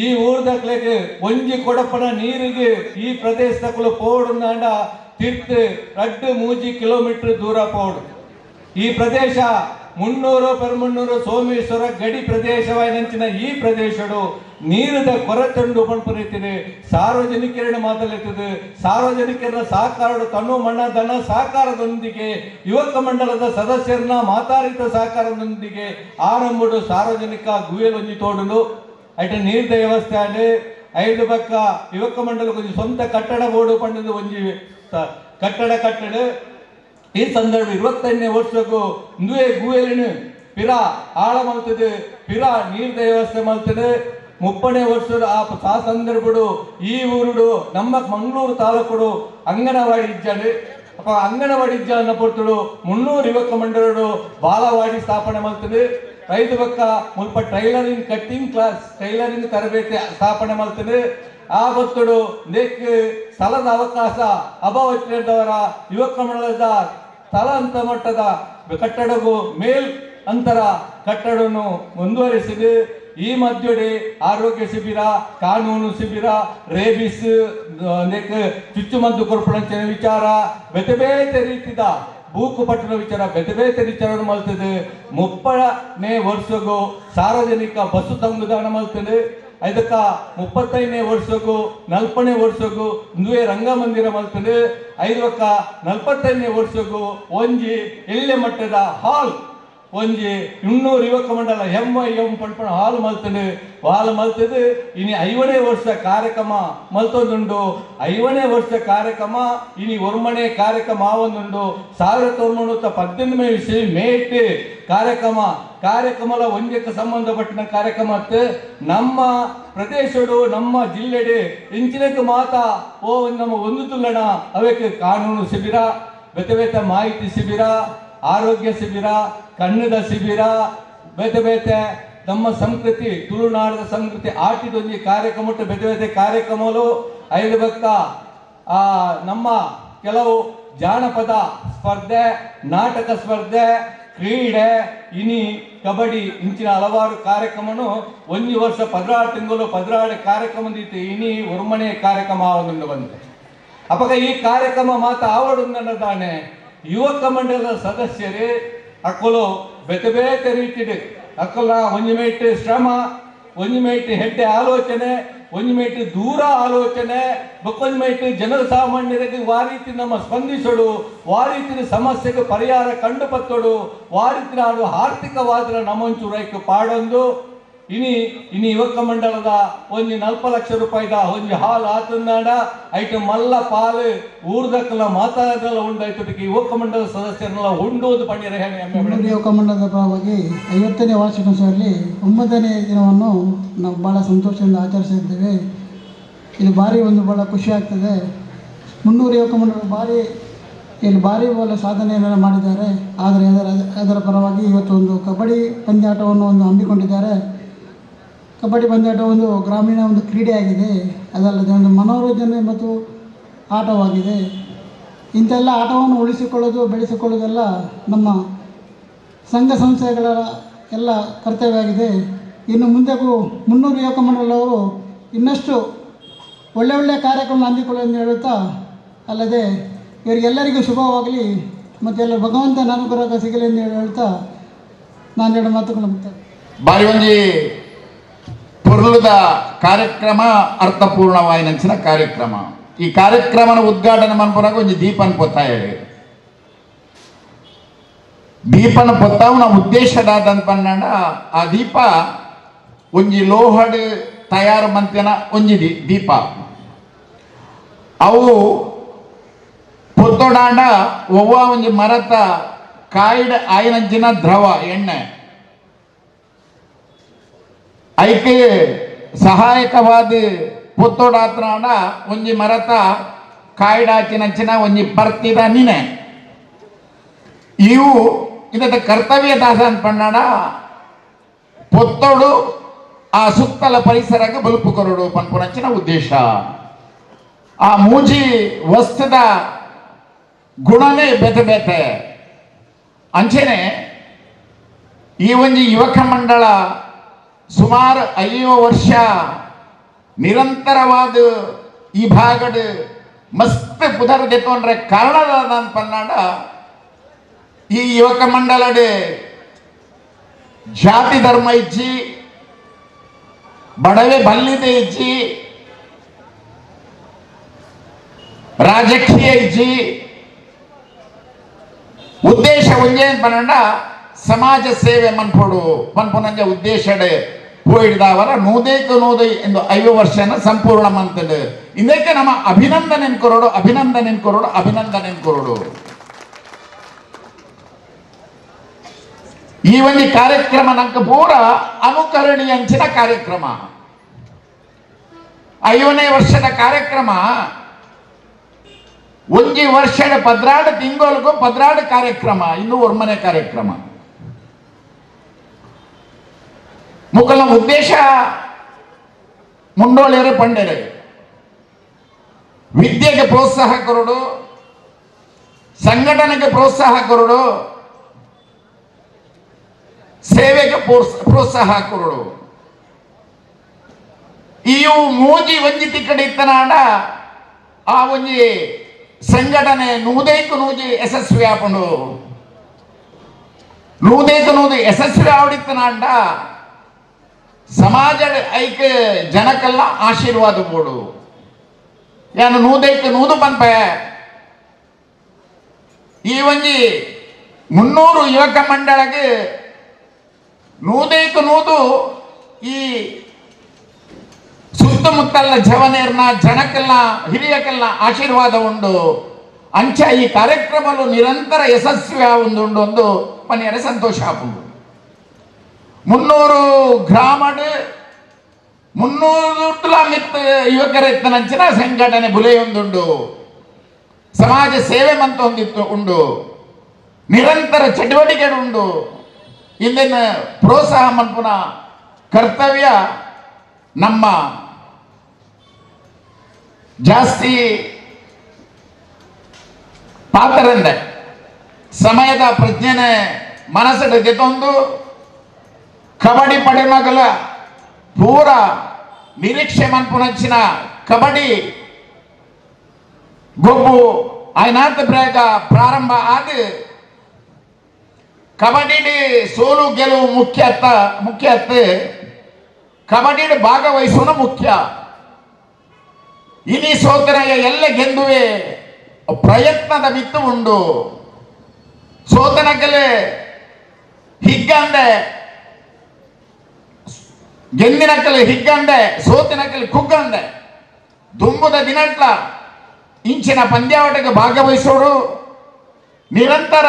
ಈ ಊರ್ದಕ್ಲೆಗ್ ಒಂಜಿ ಕೊಡಪನ ನೀರಿಗೆ ಈ ಪ್ರದೇಶದಕ್ಕಲು ಪೋಡುಂದಾಂಡ ತಿರ್ತು 2-3 ಕಿಲೋಮೀಟರ್ ದೂರ ಪೋಡು. ಈ ಪ್ರದೇಶ 300 ಪೆರ್ಮುನ್ನೂರು ಸೋಮೇಶ್ವರ ಗಡಿ ಪ್ರದೇಶವಾಯಿನಂಚಿನ ಈ ಪ್ರದೇಶಡು ನೀರದ ಕೊರತೆಂಡು ಪನ್ಪುನೈತಿದೆ ಸಾರ್ವಜನಿಕರನ್ನ ಮಾತಲಿರ್ತದೆ ಸಾರ್ವಜನಿಕರ ಸಹಕಾರ ತನು ಮಣ ಧನ ಸಹಕಾರದೊಂದಿಗೆ ಯುವಕ ಮಂಡಲದ ಸದಸ್ಯರನ್ನ ಮಾತಾರಿತ ಸಹಕಾರದೊಂದಿಗೆ ಆರಂಭಡು ಸಾರ್ವಜನಿಕ ಗುವೆಲ್ ಒಂಜಿ ತೋಡುಂಡು ಐಟ ನೀರ್ದ ವ್ಯವಸ್ಥೆ ಆಂಡ್ ಐದು ಪಕ್ಕ ಯುವಕ ಮಂಡಲಕ್ಕೆ ಒಂಜಿ ಸ್ವಂತ ಕಟ್ಟಡ ಬೋಡು ಪಂಡದು ಒಂಜಿ ಕಟ್ಟಡ ಕಟ್ಟಡ. ಈ ಸಂದರ್ಭ 25ನೇ ವರ್ಷಕ್ಕೂ ಇಂದುವೆ ಗುವೆಲಿನ ಪಿರ ಆಳ ಮಲ್ತದೆ ಪಿರ ನೀರ್ದ ವ್ಯವಸ್ಥೆ ಮಲ್ತದೆ. 30ನೇ ವರ್ಷದ ಆ ಸಂದರ್ಭಡು ಈ ಊರುಡು ನಮ್ಮ ಮಂಗಳೂರು ತಾಲೂಕುಡು ಅಂಗನವಾಡಿ ಇಜ್ಜಾಡು ಅಪ್ಪ ಅಂಗನವಾಡಿ ಇಜ್ಜ ಅನ್ನ ಪೊರ್ತುಡು 300 ಯುವಕ ಮಂಡಲಡು ಬಾಲವಾಡಿ ಸ್ಥಾಪನೆ ಮಲ್ತದೆ. ರೈತ ಪಕ್ಕ ಮುಲ್ಪ ಟೈಲರಿಂಗ್ ಕಟ್ಟಿಂಗ್ ಕ್ಲಾಸ್ ಟೈಲರಿಂಗ್ ತರಬೇತಿ ಸ್ಥಾಪನೆ ಮಲ್ತದೆ. ಆ ಬತ್ತುಡು ನೆಕ್ ಸ್ಥಳದ ಅವಕಾಶ ಅಭಾವ ಯುವಕ ಮಂಡಲದ ಸ್ಥಳ ಅಂತ ಮಟ್ಟದ ಕಟ್ಟಡಗೂ ಮೇಲ್ ಅಂತರ ಕಟ್ಟಡವನ್ನು ಮುಂದುವರಿಸಿದೆ. ಈ ಮಧ್ಯೆ ಆರೋಗ್ಯ ಶಿಬಿರ, ಕಾನೂನು ಶಿಬಿರ, ರೇಬಿಸ್ ಚುಚ್ಚುಮದ್ದು ಕೊರ್ಪುನಂಚಿನ ವಿಚಾರ, ಬೇತೆ ಬೇತೆ ರೀತಿದ ಬೂಕು ಪಟ್ಟಣ ವಿಚಾರ, ಬೇತೆ ಬೇತೆ ವಿಚಾರವನ್ನು ಮಲ್ತದೆ. 30ನೇ ವರ್ಷಗೂ ಸಾರ್ವಜನಿಕ ಬಸ್ಸು ತಂಗುದಾಣ ಮಲ್ತದೆ. ಅದಕ್ಕ 35ನೇ ವರ್ಷಕ್ಕೂ 40ನೇ ವರ್ಷಕ್ಕೂ ಇಂದುವೆ ರಂಗಮಂದಿರ ಮಲ್ತದೆ. ಐದಕ್ಕ 45ನೇ ವರ್ಷಕ್ಕೂ ಒಂಜಿ ಎಳ್ಳೆ ಮಟ್ಟದ ಹಾಲ್ ಒಂಜಿ 200 ಯುವಕ ಮಂಡಲ MYM ಪನ್ಪುನ ಹಾಲ್ ಮಲ್ತದೆ. ಹಾಲ್ ಮಲ್ತದೆ. ಇನಿ 5ನೇ ವರ್ಷ ಕಾರ್ಯಕ್ರಮ ಮಲ್ತೊಂದುಂಡು. 5ನೇ ವರ್ಷ ಕಾರ್ಯಕ್ರಮ ಇನಿ ಒರ್ಮನೆ ಕಾರ್ಯಕ್ರಮ ಆವೊಂದುಂಡು. 1918ನೇ ವಿಷಯ ಮೇಟ್ ಕಾರ್ಯಕ್ರಮ ಕಾರ್ಯಕ್ರಮಲ ಒಂಜಕ್ಕೆ ಸಂಬಂಧಪಟ್ಟಿನ ಕಾರ್ಯಕ್ರಮ ನಮ್ಮ ಪ್ರದೇಶಡು ನಮ್ಮ ಜಿಲ್ಲೆಡೆ ಇಂಚಿನಕ್ಕೆ ಮಾತಾ ಓ ನಮ್ಮ ಒಂದು ತುಲ್ಲಣ ಅವಕ್ಕೆ ಕಾನೂನು ಶಿಬಿರ, ಬೇತೆ ಬೇತೆ ಮಾಹಿತಿ ಶಿಬಿರ, ಆರೋಗ್ಯ ಶಿಬಿರ, ಕನ್ನಡ ಶಿಬಿರ, ಬೇತೆ ಬೇತೆ ನಮ್ಮ ಸಂಸ್ಕೃತಿ ತುಳುನಾಡದ ಸಂಸ್ಕೃತಿ ಆಟಿದೊಂದು ಕಾರ್ಯಕ್ರಮ ಬೇತೆ ಬೇತೆ ಕಾರ್ಯಕ್ರಮಗಳು ಐದು ಬಕ್ಕ ನಮ್ಮ ಕೆಲವು ಜಾನಪದ ಸ್ಪರ್ಧೆ, ನಾಟಕ ಸ್ಪರ್ಧೆ, ಕ್ರೀಡೆ, ಇನಿ ಕಬಡ್ಡಿ ಇಂಚಿನ ಹಲವಾರು ಕಾರ್ಯಕ್ರಮನು ಒಂದು ವರ್ಷ 16 ತಿಂಗಳು 16 ಕಾರ್ಯಕ್ರಮ ಇನಿ ಒರ್ಮನೆ ಕಾರ್ಯಕ್ರಮ ಆವೊಂದು ಬಂದೆ. ಅಪಗ ಈ ಕಾರ್ಯಕ್ರಮ ಮಾತ ಆವಡುಂದನ್ನದಾನೆ ಯುವಕ ಮಂಡಲದ ಸದಸ್ಯರೇ ಅಕ್ಕಲು ಬೇತೆ ಬೇತೆ ರೀತಿಡು ಅಕ್ಕಲ ಒಂಜಿ ಮೇಟ್ ಶ್ರಮ, ಒಂಜಿ ಮೇಟ್ ಹೆಡ್ಡೆ ಆಲೋಚನೆ, ಒಂಜಿ ಮೇಟ್ ದೂರ ಆಲೋಚನೆ, ಬೊಕ್ಕೊಂಜಿ ಮೇಟ್ ಜನರ ಸಾಮಾನ್ಯರಿಗೆ ವಾ ರೀತಿ ನಮ್ಮ ಸ್ಪಂದಿಸೋಡು, ವಾ ರೀತಿಯ ಸಮಸ್ಯೆಗೆ ಪರಿಹಾರ ಕಂಡು ಪತ್ತೋಡು, ವಾ ರೀತಿ ನಾಡು ಆರ್ಥಿಕವಾದ ನಮ್ಮೊಂಚೂರೈಕ್ ಪಾಡೊಂದು ಇನಿ ಇನಿ ಯುವಕ ಮಂಡಲದ ಒಂಜಿ 40 ಲಕ್ಷ ರೂಪಾಯಿದ ಒಂಜಿ ಹಾಲ್ ಆತಂದಾಂಡ ಐಟ ಮಲ್ಲ ಪಾಲು ಊರ್ದಕ್ಕಲ ಮಾತಾಡಲ್ಲ ಉಂಡಾಯ್ತು ಯುವಕ ಮಂಡಲದ ಸದಸ್ಯರನ್ನೆಲ್ಲ ಉಂಡೋದು ಪಂಡಿರ. ಯುವಕ ಮಂಡಲದ ಪರವಾಗಿ 50ನೇ ವಾರ್ಷಿಕೋತ್ಸವದಲ್ಲಿ 9ನೇ ದಿನವನ್ನು ನಾವು ಭಾಳ ಸಂತೋಷದಿಂದ ಆಚರಿಸಿದ್ದೇವೆ. ಇದು ಭಾರಿ ಒಂದು ಭಾಳ ಖುಷಿ ಆಗ್ತದೆ. 300 ಯುವಕ ಮಂಡಲ ಭಾರಿ ಇಲ್ಲಿ ಭಾರಿ ಒಳ್ಳೆ ಸಾಧನೆಯನ್ನು ಮಾಡಿದ್ದಾರೆ. ಆದರೆ ಅದರ ಪರವಾಗಿ ಇವತ್ತು ಒಂದು ಕಬಡ್ಡಿ ಪಂದ್ಯಾಟವನ್ನು ಒಂದು ಹಮ್ಮಿಕೊಂಡಿದ್ದಾರೆ. ಕಬಡ್ಡಿ ಪಂದ್ಯಾಟ ಒಂದು ಗ್ರಾಮೀಣ ಒಂದು ಕ್ರೀಡೆಯಾಗಿದೆ. ಅದಲ್ಲದೆ ಒಂದು ಮನೋರಂಜನೆ ಮತ್ತು ಆಟವಾಗಿದೆ. ಇಂಥೆಲ್ಲ ಆಟವನ್ನು ಉಳಿಸಿಕೊಳ್ಳೋದು ಬೆಳೆಸಿಕೊಳ್ಳೋದೆಲ್ಲ ನಮ್ಮ ಸಂಘ ಸಂಸ್ಥೆಗಳ ಎಲ್ಲ ಕರ್ತವ್ಯ ಆಗಿದೆ. ಇನ್ನು ಮುಂದೆಗೂ 300 ಯುವಕ ಮಂಡಲವರು ಇನ್ನಷ್ಟು ಒಳ್ಳೆ ಒಳ್ಳೆಯ ಕಾರ್ಯಕ್ರಮ ಹಮ್ಮಿಕೊಳ್ಳಿ ಎಂದು ಹೇಳುತ್ತಾ, ಅಲ್ಲದೆ ಇವರಿಗೆಲ್ಲರಿಗೂ ಶುಭವಾಗಲಿ ಮತ್ತು ಎಲ್ಲ ಭಗವಂತನ ಅನುಗ್ರಹ ಸಿಗಲಿ ಎಂದು ಹೇಳ್ತಾ ನಾನು ಎರಡು ಮಾತುಗಳು ಮುಕ್ತಾಯ. ಬಾರಿ ಒಂಜಿ ಪೊರ್ಲುದ ಕಾರ್ಯಕ್ರಮ, ಅರ್ಥಪೂರ್ಣವಾಯಿನಂಚಿನ ಕಾರ್ಯಕ್ರಮ. ಈ ಕಾರ್ಯಕ್ರಮನ ಉದ್ಘಾಟನೆ ಮನ್ಪುನಾಗ ಒಂಜಿ ದೀಪನ್ ಪೊತ್ತಾಯ, ದೀಪನ ಪೊತ್ತಾವನ ಉದ್ದೇಶದಾದಂತ ಪನ್ನಂಡ ಆ ದೀಪ ಒಂಜಿ ಲೋಹಡ್ ತಯಾರು ಮಂತಿನ ಒಂಜಿ ದೀಪ. ಅವು ಪೊತ್ತೊಡಾಂಡ ಒವ್ವ ಒಂಜಿ ಮರತ ಕಾಯಿಡ್ ಆಯಿನಂಚಿನ ದ್ರವ ಎಣ್ಣೆ ಐಕೆ ಸಹಾಯಕವಾದ ಪೊತ್ತೊಡಾತ್ರಾಂಡ ಒಂಜಿ ಮರತ ಕಾಯಿಡಾಚಿನಂಚಿನ ಒಂಜಿ ಪರ್ತಿದ ನಿನೆ ಇವು ಇದರ ಕರ್ತವ್ಯ ದಾಸ ಅಂತ ಪಣ್ಣಾಡ ಪೊತ್ತೊಡು ಆ ಸುತ್ತಲ ಪರಿಸರಕ್ಕೆ ಬಲುಪು ಕೊರಡು ಪನ್ಪುನಂಚಿನ ಉದ್ದೇಶ. ಆ ಮೂಜಿ ವಸ್ತುದ ಗುಣನೇ ಬೇತೆ ಬೇತೆ. ಅಂಚೆನೆ ಈ ಒಂಜಿ ಯುವಕ ಮಂಡಳ ಸುಮಾರು 50 ವರ್ಷ ನಿರಂತರವಾದ ಈ ಭಾಗದ ಮಸ್ತ್ ಪುದರ್ ದೆತ್ತೊಂಡ್ರೆ ಕಾರಣದ ಪನ್ನಾಡ ಈ ಯುವಕ ಮಂಡಲಡೆ ಜಾತಿ ಧರ್ಮ ಇಚ್ಚಿ, ಬಡವೆ ಬಲ್ಲಿದೆ ಇಚ್ಚಿ, ರಾಜಕೀಯ ಇಚ್ಚಿ, ಉದ್ದೇಶ ಒಂಜೇ ಪನ್ನಂಡ ಸಮಾಜ ಸೇವೆ ಮನ್ಪೊಡು ಪನ್ಪುನಂಜ ಉದ್ದೇಶಡೆ ಹೋಯಿಡ್ದಾವರ ನೂದೇಕು ನೂದೈ ಎಂದು 50 ವರ್ಷನ ಸಂಪೂರ್ಣ ಮಂತಡು. ಇದಕ್ಕೆ ನಮ್ಮ ಅಭಿನಂದನೆ ಕೊರಡು, ಅಭಿನಂದನೆ ಕೊರಡು, ಅಭಿನಂದನೆ ಕೊರಡು. ಈ ಒಂದು ಕಾರ್ಯಕ್ರಮ ನಂಕ ಪೂರ ಅನುಕರಣೀಯಂಚಿನ ಕಾರ್ಯಕ್ರಮ. 50ನೇ ವರ್ಷದ ಕಾರ್ಯಕ್ರಮ ಒಂಜಿ ವರ್ಷದ 12 ತಿಂಗಳಿಗೂ 12 ಕಾರ್ಯಕ್ರಮ, ಇನ್ನು ಒಮ್ಮನೆ ಕಾರ್ಯಕ್ರಮ. ಮುಕಲ ಉದ್ದೇಶ ಮುಂಡೋಳಿಯರು ಪಂಡೆರೆ ವಿದ್ಯೆಗೆ ಪ್ರೋತ್ಸಾಹ ಕೊರಡು, ಸಂಘಟನೆಗೆ ಪ್ರೋತ್ಸಾಹ ಕೊರಡು, ಸೇವೆಗೆ ಪ್ರೋತ್ಸಾಹ ಕೊರಡು. ಇವು ಮೂಜಿ ಒಂಜಿ ತಿಕ್ಕಡಿ ಇತ್ತನಾಡ ಆ ಒಂಜಿ ಸಂಘಟನೆ ನೂದೈಕು ನೂಜಿ ಯಶಸ್ವಿ ಆಪುಂಡು. ನೂದೈಕು ನೂದು ಯಶಸ್ವಿ ಆವಡಿತ್ತನಾಂಡ ಸಮಾಜ ಐಕ್ ಜನಕ್ಕೆಲ್ಲ ಆಶೀರ್ವಾದ ಬೋಡು. ಯಾನು ನೂದೈಕು ನೂದು ಪನ್ಪೆ ಈ ಒಂಜಿ 300 ಯುವಕ ಮಂಡಳಗೆ ನೂದೈಕು ನೂದು ಈ ಸುತ್ತಮುತ್ತಲ ಜವನೇರ್ನ ಜನಕ್ಕೆಲ್ಲ ಹಿರಿಯಕ್ಕೆಲ್ಲ ಆಶೀರ್ವಾದ ಉಂಡು. ಅಂಚ ಈ ಕಾರ್ಯಕ್ರಮಲು ನಿರಂತರ ಯಶಸ್ವಿ ಉಂಡು ಒಂದು ಮನೆಯರ ಸಂತೋಷ ಆಪುಂಡು. 300 ಗ್ರಾಮಡ್ 300 ಮಿತ್ ಯುವಕರೆತ್ತನಂಚಿನ ಸಂಘಟನೆ ಬುಲೆಯೊಂದುಂಡು, ಸಮಾಜ ಸೇವೆ ಮಂತ ಒಂದಿತ್ತು ಉಂಡು, ನಿರಂತರ ಚಟುವಟಿಕೆ ಉಂಡು. ಇಲ್ಲಿನ ಪ್ರೋತ್ಸಾಹ ಮನ್ಪುನ ಕರ್ತವ್ಯ ನಮ್ಮ. ಜಾಸ್ತಿ ಪಾತರಂದೆ ಸಮಯದ ಪ್ರಜ್ಞೆನೆ ಮನಸ್ಸು ಜೊತೊಂದು ಕಬಡ್ಡಿ ಪಡೆಮಗಲ ಪೂರ ನಿರೀಕ್ಷೆ ಮನ್ಪುನಂಚಿನ ಕಬಡ್ಡಿ ಗೊಬ್ಬು ಆಯ್ನಾಥ ಬೇಗ ಪ್ರಾರಂಭ ಆದ ಕಬಡ್ಡಿ ಸೋಲು ಗೆಲುವು ಮುಖ್ಯ ಮುಖ್ಯ ಕಬಡ್ಡಿ ಭಾಗವಹಿಸೋಣ ಮುಖ್ಯ. ಇನಿ ಸೋತನೆಯ ಎಲ್ಲ ಗೆಂದುವೆ ಪ್ರಯತ್ನದ ಮಿತ್ತು ಉಂಡು. ಸೋತನಕಲೆ ಹಿಗ್ಗಂದೆ ಗೆಂದಿನಕಲೆ ಹಿಗ್ಗಂದೆ ಸೋತಿನಕಲೆ ಕುಗ್ಗಂದೆ ದುಂಬುದ ದಿನಟ್ಲ ಇಂಚಿನ ಪಂದ್ಯಾವಟಕ್ಕೆ ಭಾಗವಹಿಸೋರು ನಿರಂತರ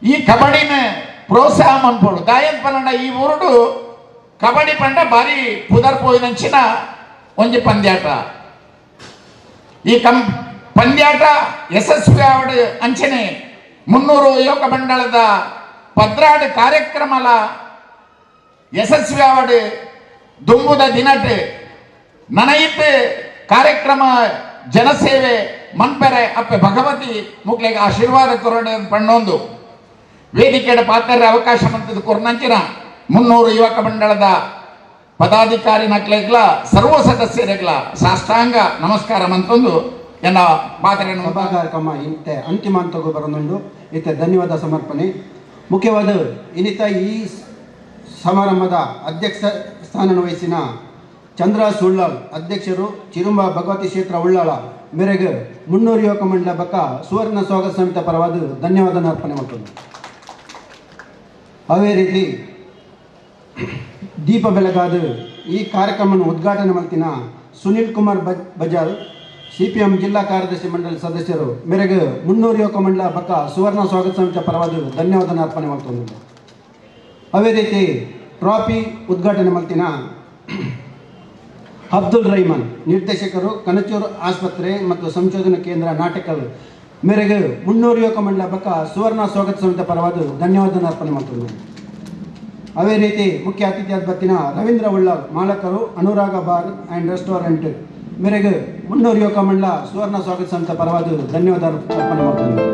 ಈ ಕಬಡ್ಡಿನ ಪ್ರೋತ್ಸಾಹ ಮನ್ಪೋಡು. ದಾಯನ್ ಪನ್ನಡ ಈ ಊರುಡು ಕಬಡ್ಡಿ ಪಂಡ ಭಾರಿ ಪುದರ್ ಪೋಯಿನಂಚಿನ ಒಂಜಿ ಪಂದ್ಯಾಟ. ಈ ಪಂದ್ಯಾಟ ಯಶಸ್ವಿ ಆವಡು ಅಂಚನೆ 300 ಯುವಕ ಮಂಡಳದ 12 ಕಾರ್ಯಕ್ರಮಲ ಯಶಸ್ವಿ ಆವಡು ದುಂಬುದ ದಿನಟ್ ನನಯಿತ್ ಕಾರ್ಯಕ್ರಮ ಜನಸೇವೆ ಮನ್ಪೆರೆ ಅಪ್ಪೆ ಭಗವತಿ ಮುಕ್ಲೆಗೆ ಆಶೀರ್ವಾದ ಕೊರಡು ಪಣ್ಣೊಂದು ವೇದಿಕೆಯ ಪಾತ್ರ ಅವಕಾಶ ಮಂತದ ಕೊರ್ನಂಚಿನ 300 ಯುವಕ ಮಂಡಳದ ಪದಾಧಿಕಾರಿ ನಕ್ಲೆಗ್ಲ ಸರ್ವ ಸದಸ್ಯರಿಗ್ಲ ಸಾಷ್ಟಾಂಗ ನಮಸ್ಕಾರ ಮಂತೊಂದು ಎನ್ನ ಪಾತ್ರೆಯನ್ನು ಸಭಾ ಕಾರ್ಯಕ್ರಮ ಇಂತೆ ಅಂತಿಮ ಹಂತಕ್ಕೂ ಬರೋದುಂಡು. ಇತ್ತೆ ಧನ್ಯವಾದ ಸಮರ್ಪಣೆ. ಮುಖ್ಯವಾದ ಇನ್ನಿತ ಈ ಸಮಾರಂಭದ ಅಧ್ಯಕ್ಷ ಸ್ಥಾನ ವಹಿಸಿನ ಚಂದ್ರ ಸುಳ್ಳಾಲ್ ಅಧ್ಯಕ್ಷರು ಚಿರುಂಬ ಭಗವತಿ ಕ್ಷೇತ್ರ ಉಳ್ಳಾಳ ಮೇರೆಗೆ ಮುನ್ನೂರು ಯುವಕ ಮಂಡಲ ಬಕ್ಕ ಸುವರ್ಣ ಸ್ವಾಗತ ಸಮಿತಿ ಪರವಾದ ಧನ್ಯವಾದ ಅರ್ಪಣೆ ಮಾಡ್ತದೆ. ಅದೇ ರೀತಿ ದೀಪ ಬೆಳಗಾದ ಈ ಕಾರ್ಯಕ್ರಮವನ್ನು ಉದ್ಘಾಟನೆ ಮಾಡ್ತಿನ ಸುನಿಲ್ ಕುಮಾರ್ ಬಜಾಲ್ ಸಿಪಿಎಂ ಜಿಲ್ಲಾ ಕಾರ್ಯದರ್ಶಿ ಮಂಡಳಿ ಸದಸ್ಯರು ಮೇರೆಗೆ ಮುನ್ನೂರು ಯುವಕ ಮಂಡಲ ಬಕ್ಕ ಸುವರ್ಣ ಸ್ವಾಗತ ಸಮಿತಿ ಪರವಾದ ಧನ್ಯವಾದ ಅರ್ಪಣೆ ಮಾಡ್ತದೆ. ಅದೇ ರೀತಿ ಟ್ರಾಫಿ ಉದ್ಘಾಟನೆ ಮಾಡ್ತಿನ ಅಬ್ದುಲ್ ರಹಿಮಾನ್ ನಿರ್ದೇಶಕರು ಕನಚೂರು ಆಸ್ಪತ್ರೆ ಮತ್ತು ಸಂಶೋಧನಾ ಕೇಂದ್ರ ನಾಟಕಲ್ ಮೇರೆಗೆ ಮುನ್ನೂರು ಯುವಕ ಮಂಡಲ ಬಕ್ಕ ಸುವರ್ಣ ಸ್ವಾಗತ ಸಮಿತಿ ಪರವಾದ ಧನ್ಯವಾದ ಅರ್ಪಣೆ ಮಾಡ್ತದೆ. ಅದೇ ರೀತಿ ಮುಖ್ಯ ಅತಿಥಿಯಾದ ಬತ್ತಿನ ರವೀಂದ್ರ ಉಳ್ಳಾಲ್ ಮಾಲಕರು ಅನುರಾಗ ಬಾರ್ ಆ್ಯಂಡ್ ರೆಸ್ಟೋರೆಂಟ್ ಮೇರೆಗೆ ಮುನ್ನೂರು ಯುವಕ ಮಂಡಲ ಸುವರ್ಣ ಸ್ವಾಗತ ಸಮಿತಿ ಪರವಾದ ಧನ್ಯವಾದ ಅರ್ಪಣೆ ಮಾಡ್ತದೆ.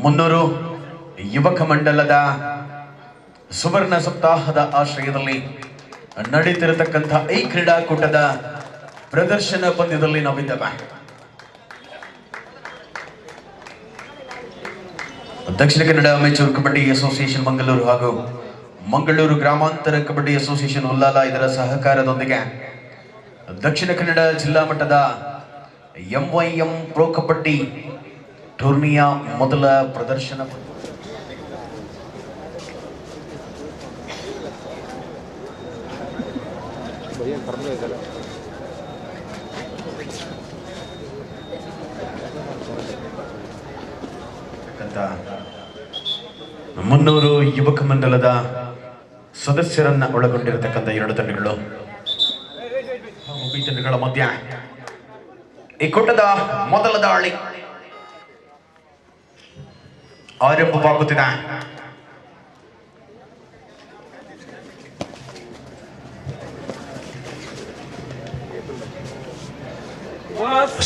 ಮುನ್ನೂರು ಯುವಕ ಮಂಡಲದ ಸುವರ್ಣ ಸಪ್ತಾಹದ ಆಶ್ರಯದಲ್ಲಿ ನಡೀತಿರತಕ್ಕಂಥ ಈ ಕ್ರೀಡಾಕೂಟದ ಪ್ರದರ್ಶನ ಪಂದ್ಯದಲ್ಲಿ ನಾವಿದ್ದೇವೆ. ದಕ್ಷಿಣ ಕನ್ನಡ ಅಮೆಚೂರ್ ಕಬಡ್ಡಿ ಅಸೋಸಿಯೇಷನ್ ಮಂಗಳೂರು ಹಾಗೂ ಮಂಗಳೂರು ಗ್ರಾಮಾಂತರ ಕಬಡ್ಡಿ ಅಸೋಸಿಯೇಷನ್ ಉಲ್ಲಾಲ ಇದರ ಸಹಕಾರದೊಂದಿಗೆ ದಕ್ಷಿಣ ಕನ್ನಡ ಜಿಲ್ಲಾ ಮಟ್ಟದ ಎಂವೈಎಂ ಪ್ರೊ ಕಬಡ್ಡಿ ಟೂರ್ನಿಯ ಮೊದಲ ಪ್ರದರ್ಶನ. ಮುನ್ನೂರು ಯುವಕ ಮಂಡಲದ ಸದಸ್ಯರನ್ನ ಒಳಗೊಂಡಿರತಕ್ಕಂಥ ಎರಡು ತಂಡಗಳು ತಂಡಗಳ ಮಧ್ಯ ಈ ಕೂಟದ ಮೊದಲ ದಾಳಿ ಆರಂಭವಾಗುತ್ತಿದೆ.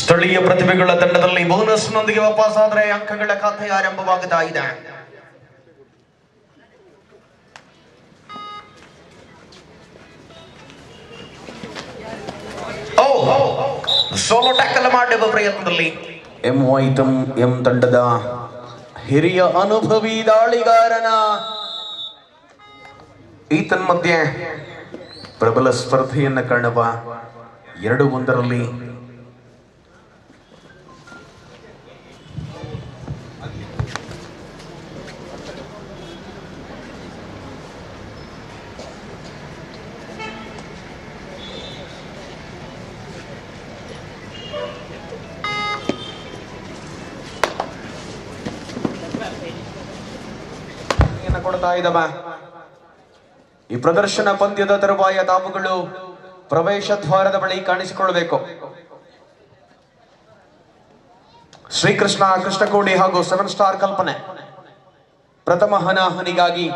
ಸ್ಥಳೀಯ ಪ್ರತಿಭೆಗಳ ತಂಡದಲ್ಲಿ ಬೋನಸ್ನೊಂದಿಗೆ ವಾಪಸ್ ಆದರೆ ಅಂಕಗಳ ಖಾತೆ ಆರಂಭವಾಗುತ್ತಾ ಇದೆ. ಸೋಲೋ ಟ್ಯಾಕಲ್ ಮಾಡುವ ಪ್ರಯತ್ನದಲ್ಲಿ ಎಂ ತಂಡದ ಹಿರಿಯ ಅನುಭವಿ ದಾಳಿಗಾರನ ಈತನ್ ಮಧ್ಯೆ ಪ್ರಬಲ ಸ್ಪರ್ಧೆಯನ್ನು ಕಾಣುವ 2-1ರಲ್ಲಿ ಕೊಡ್ತಾ ಇದ್ದಾವೆ. ಈ ಪ್ರದರ್ಶನ ಪಂದ್ಯದ ತರುವಾಯ ತಾವುಗಳು ಪ್ರವೇಶ ದ್ವಾರದ ಬಳಿ ಕಾಣಿಸಿಕೊಳ್ಳಬೇಕು. ಶ್ರೀಕೃಷ್ಣ ಕೃಷ್ಣಕೋಡಿ ಹಾಗೂ 7 ಸ್ಟಾರ್ ಕಲ್ಪನೆ ಪ್ರಥಮ ಹನಾಹನಿಗಾಗಿ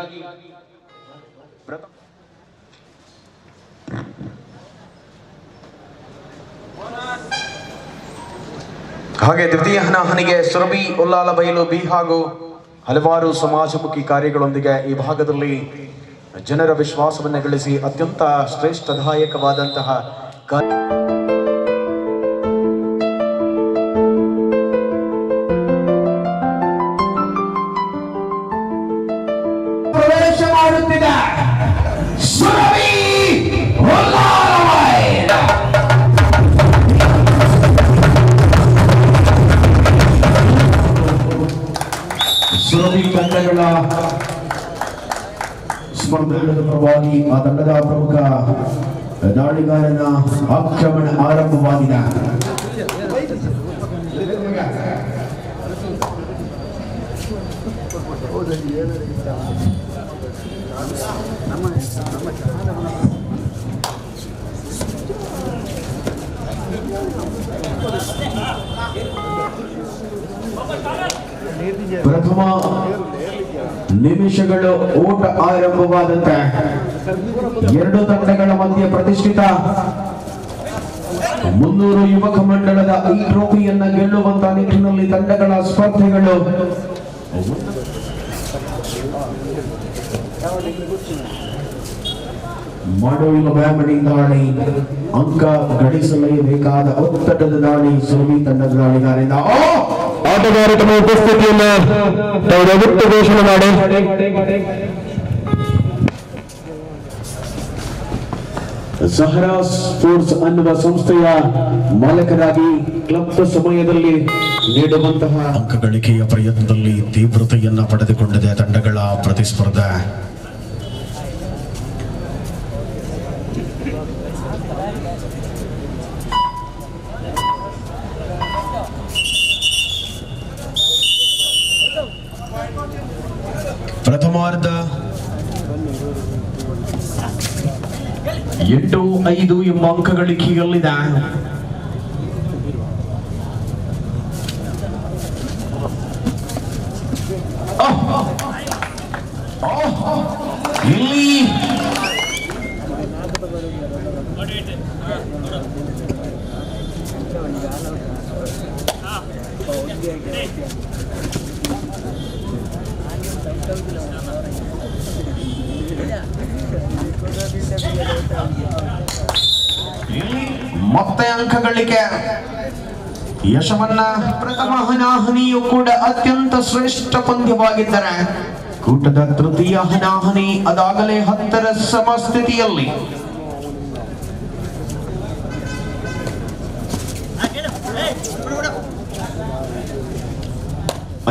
ಹಾಗೆ ದ್ವಿತೀಯ ಹನಾಹನಿಗೆ ಸುರಭಿ ಉಲ್ಲಾಲ ಬೈಲು ಬಿ ಹಾಗೂ ಹಲವಾರು ಸಮಾಜಮುಖಿ ಕಾರ್ಯಗಳೊಂದಿಗೆ ಈ ಭಾಗದಲ್ಲಿ ಜನರ ವಿಶ್ವಾಸವನ್ನು ಗಳಿಸಿ ಅತ್ಯಂತ ಶ್ರೇಷ್ಠದಾಯಕವಾದಂತಹ ಪ್ರವೇಶ ಮಾಡುತ್ತಿದೆ ಸುರಭಿ ಉಲ್ಲಾಲಬೈಲು. ಸುರಭಿ ತಂಡಗಳ ಸ್ಪರ್ಧೆಗಳ ಪರವಾಗಿ ಆ ತಂಡದ ಪ್ರಮುಖ ದಾಳಿಗಾರನ ಆಕ್ರಮಣ ಆರಂಭವಾಗಿದೆ. ಪ್ರಥಮ ನಿಮಿಷಗಳು ಓಟ ಆರಂಭವಾದಂತೆ ಎರಡು ತಂಡಗಳ ಮಧ್ಯೆ ಪ್ರತಿಷ್ಠಿತ 300 ಯುವಕ ಮಂಡಳದ ಈ ಟ್ರೋಫಿಯನ್ನ ಗೆಲ್ಲುವಂತ ನಿಟ್ಟಿನಲ್ಲಿ ತಂಡಗಳ ಸ್ಪರ್ಧೆಗಳು ಮಾಡೋಯಿಲ ಬ್ಯಾಮಣಿ ದಾಳಿ ಅಂಕ ಗಳಿಸಲೇಬೇಕಾದ ಒತ್ತಡದ ದಾಳಿ ಸುರಭಿ ತಂಡದ ದಾಳಿಗಾರಿಂದ. ಆಟಗಾರ ತಮ್ಮ ಉಪಸ್ಥಿತಿಯನ್ನು ದಯವಿಟ್ಟು ಘೋಷಣೆ ಮಾಡಿ. ಸಹರಾ ಸ್ಪೋರ್ಟ್ಸ್ ಅನ್ನುವ ಸಂಸ್ಥೆಯ ಮಾಲಕರಾಗಿ ಕ್ಲಬ್ದ ಸಮಯದಲ್ಲಿ ನೀಡುವಂತಹ ಅಂಕ ಗಳಿಕೆಯ ಪ್ರಯತ್ನದಲ್ಲಿ ತೀವ್ರತೆಯನ್ನ ಪಡೆದುಕೊಂಡಿದೆ ತಂಡಗಳ ಪ್ರತಿಸ್ಪರ್ಧೆ. ಪ್ರಥಮಾರ್ಧ 8-5 ಎಂಬ ಅಂಕ ಗಳಿಕೆಯಲ್ಲಿದೆ. ಇಲ್ಲಿ ಮತ್ತೆ ಅಂಕ ಗಳಿಕೆ ಯಶವನ್ನ. ಪ್ರಥಮ ಹನಾಹನಿಯು ಕೂಡ ಅತ್ಯಂತ ಶ್ರೇಷ್ಠ ಪಂದ್ಯವಾಗಿದ್ದರೆ ಕೂಟದ ತೃತೀಯ ಹನಾಹನಿ ಅದಾಗಲೇ 10ರ ಸಮಸ್ಥಿತಿಯಲ್ಲಿ.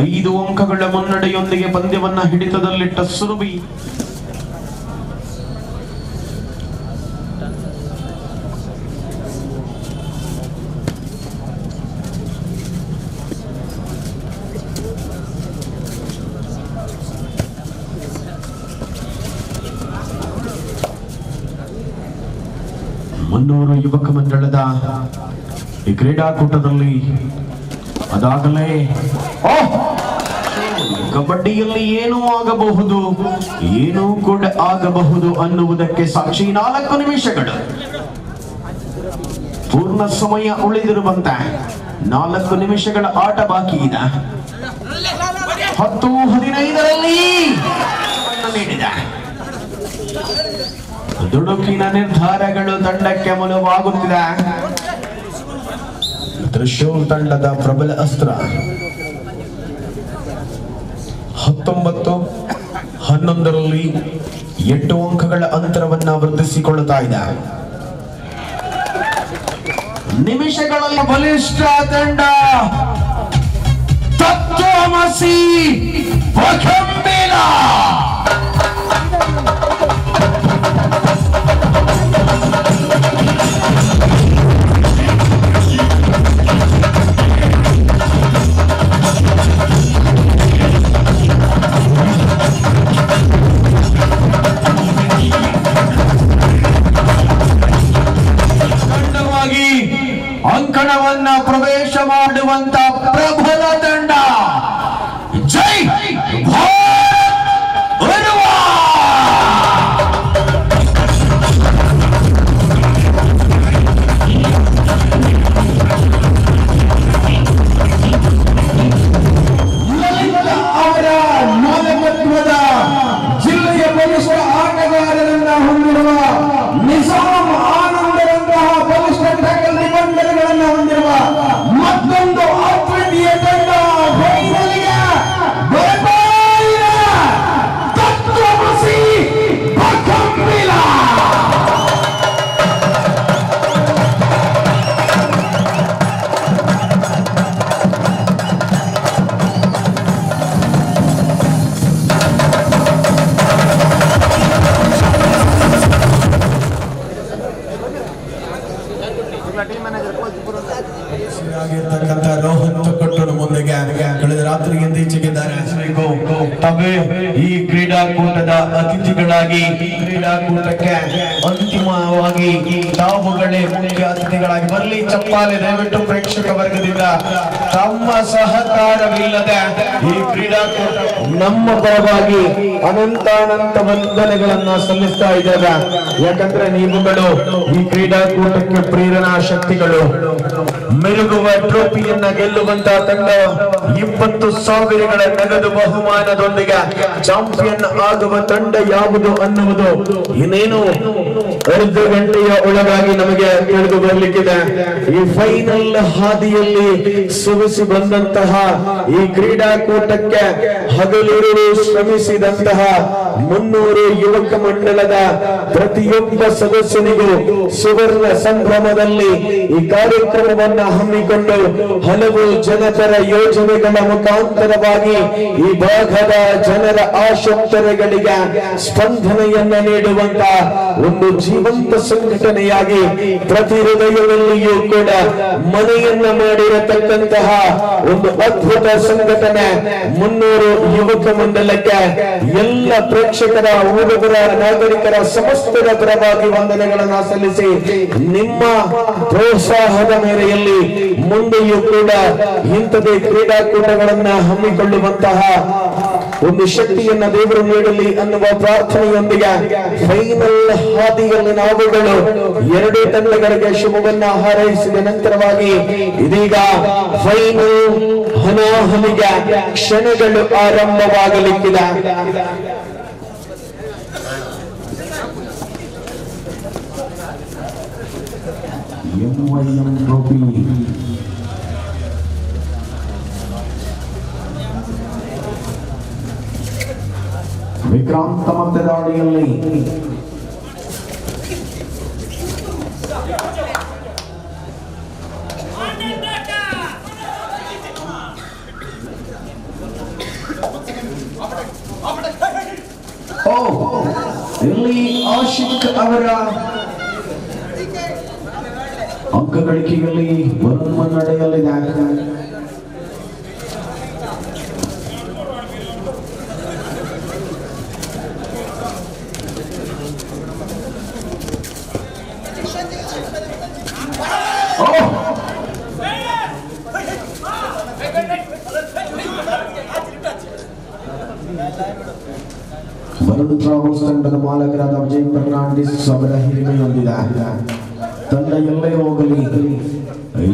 ಐದು ಅಂಕಗಳ ಮುನ್ನಡೆಯೊಂದಿಗೆ ಪಂದ್ಯವನ್ನ ಹಿಡಿತದಲ್ಲಿಟ್ಟ ಸುರಭಿ 300 ಯುವಕ ಮಂಡಳದ ಈ ಕ್ರೀಡಾಕೂಟದಲ್ಲಿ ಅದಾಗಲೇ ಕಬಡ್ಡಿಯಲ್ಲಿ ಏನೂ ಆಗಬಹುದು, ಏನೂ ಕೂಡ ಆಗಬಹುದು ಅನ್ನುವುದಕ್ಕೆ ಸಾಕ್ಷಿ 4 ನಿಮಿಷಗಳು ಪೂರ್ಣ ಸಮಯ ಉಳಿದಿರುವಂತೆ 4 ನಿಮಿಷಗಳ ಆಟ ಬಾಕಿ ಇದೆ. 10-15ರಲ್ಲಿ ನೀಡಿದೆ. ದುಡುಕಿನ ನಿರ್ಧಾರಗಳು ತಂಡಕ್ಕೆ ಮುಲುವಾಗುತ್ತಿದೆ. ತ್ರಿಶೂಲ್ ತಂಡದ ಪ್ರಬಲ ಅಸ್ತ್ರ 19-11ರಲ್ಲಿ 8 ಅಂಕಗಳ ಅಂತರವನ್ನ ವೃದ್ಧಿಸಿಕೊಳ್ಳುತ್ತಾ ಇದೆ. ನಿಮಿಷಗಳಲ್ಲಿ ಬಲಿಷ್ಠ ತಂಡ ತತ್ವಮಸಿ ಅಂಕಣವನ್ನ ಪ್ರವೇಶ ಮಾಡುವಂತ ಪ್ರಬಲ ತಂಡ ಜೈ ಭಾರತ್ ಉರ್ವ. ಆಗಿರ್ತಕ್ಕಂಥ ರೋಹನ್ ತೊಕ್ಕಟ್ಟೂರು ಮುಂದೆಗೆ ಕಳೆದ ರಾತ್ರಿಯಿಂದ ಈಚೆಗಿದ್ದಾರೆ. ತವೇ ಈ ಕ್ರೀಡಾಕೂಟದ ಅತಿಥಿಗಳಾಗಿ ಕ್ರೀಡಾಕೂಟಕ್ಕೆ ಅಂತಿಮವಾಗಿ ತಾವುಗಳೇ ಮುಖ್ಯ ಅತಿಥಿಗಳಾಗಿ ಬರಲಿ. ಚಪ್ಪಾಲೆ ದಯವಿಟ್ಟು ಪ್ರೇಕ್ಷಕ ವರ್ಗದಿಂದ ತಮ್ಮ ಸಹಕಾರವಿಲ್ಲದೆ ಈ ಕ್ರೀಡಾಕೂಟ ನಮ್ಮ ಪರವಾಗಿ ಅನಂತಾನಂತ ವಂದನೆಗಳನ್ನ ಸಲ್ಲಿಸ್ತಾ ಇದ್ದೇವೆ. ಯಾಕಂದ್ರೆ ನೀವುಗಳು ಈ ಕ್ರೀಡಾಕೂಟಕ್ಕೆ ಪ್ರೇರಣಾ ಶಕ್ತಿಗಳು. ಮೆರುಗುವ ಟ್ರೋಫಿಯನ್ನ ಗೆಲ್ಲುವಂತಹ ತಂಡ 20,000 ನಗದು ಬಹುಮಾನದೊಂದಿಗೆ ಚಾಂಪಿಯನ್ ಆಗುವ ತಂಡ ಯಾವುದು ಅನ್ನುವುದು ಇನ್ನೇನು ಅರ್ಧ ಗಂಟೆಯ ಒಳಗಾಗಿ ನಮಗೆ ತಿಳಿದು ಬರಲಿಕ್ಕಿದೆ. ಈ ಫೈನಲ್ ಹಾದಿಯಲ್ಲಿ ಸುವಿಸಿ ಬಂದಂತಹ ಈ ಕ್ರೀಡಾಕೂಟಕ್ಕೆ ಹಗಲಿರುಳು ಶ್ರಮಿಸಿದಂತಹ 300 ಯುವಕ ಮಂಡಲದ ಪ್ರತಿಯೊಬ್ಬ ಸದಸ್ಯನಿಗೂ ಸುವರ್ಣ ಸಂಭ್ರಮದಲ್ಲಿ ಈ ಕಾರ್ಯಕ್ರಮವನ್ನು ಹಮ್ಮಿಕೊಂಡು ಹಲವು ಜನಪರ ಯೋಜನೆಗಳ ಮುಖಾಂತರವಾಗಿ ಈ ಭಾಗದ ಜನರ ಆಶೋತ್ತರಗಳಿಗೆ ಸ್ಪಂದನೆಯನ್ನ ನೀಡುವಂತ ಒಂದು ಜೀವಂತ ಸಂಘಟನೆಯಾಗಿ ಪ್ರತಿ ಹೃದಯದಲ್ಲಿಯೂ ಕೂಡ ಮನೆಯನ್ನ ಮಾಡಿರತಕ್ಕಂತಹ ಒಂದು ಅದ್ಭುತ ಸಂಘಟನೆ 300 ಯುವಕ ಮಂಡಲಕ್ಕೆ ಎಲ್ಲ ಪ್ರೇಕ್ಷಕರ, ಊರುಗಳ ನಾಗರಿಕರ ಸಮಸ್ತರ ಪರವಾಗಿ ವಂದನೆಗಳನ್ನ ಸಲ್ಲಿಸಿ ನಿಮ್ಮ ಪ್ರೋತ್ಸಾಹದ ಮೇರೆಯಲ್ಲಿ ಮುಂದೆಯೂ ಕೂಡ ಇಂಥದೇ ಕ್ರೀಡಾಕೂಟಗಳನ್ನ ಹಮ್ಮಿಕೊಳ್ಳುವಂತಹ ಒಂದು ಶಕ್ತಿಯನ್ನ ದೇವರು ನೀಡಲಿ ಅನ್ನುವ ಪ್ರಾರ್ಥನೆಯೊಂದಿಗೆ ಫೈನಲ್ ಹಾದಿಯಲ್ಲಿ ನಾವುಗಳು ಎರಡೂ ತಂಡಗಳಿಗೆ ಶುಭವನ್ನ ಹಾರೈಸಿದ ನಂತರವಾಗಿ ಇದೀಗ ಫೈನಲ್ ಹನಾಹನಿಗೆ ಕ್ಷಣಗಳು ಆರಂಭವಾಗಲಿಕ್ಕಿದೆ. MYM trophy Vikrant ಮತ್ತೆ ದಾಳಿಯಲ್ಲಿ ಓ ಇಲ್ಲಿ ಆಶಿಕ್ ಅವರ ಅಂಕ ಗಳಿಕೆಯಲ್ಲಿ ವರುಣ್ ಮುನ್ನಡೆಯಲ್ಲಿದೆ. ವರುಣ್ ಟ್ರಾವೆಲ್ಸ್ ತಂಡದ ಮಾಲಕರಾದ ವಿಜಯ್ ಫರ್ನಾಂಡಿಸ್ ಅವರ ಹಿರಿಮೆಯೊಂದಿದೆ. ತಂಡ ಎಲ್ಲೇ ಹೋಗಲಿ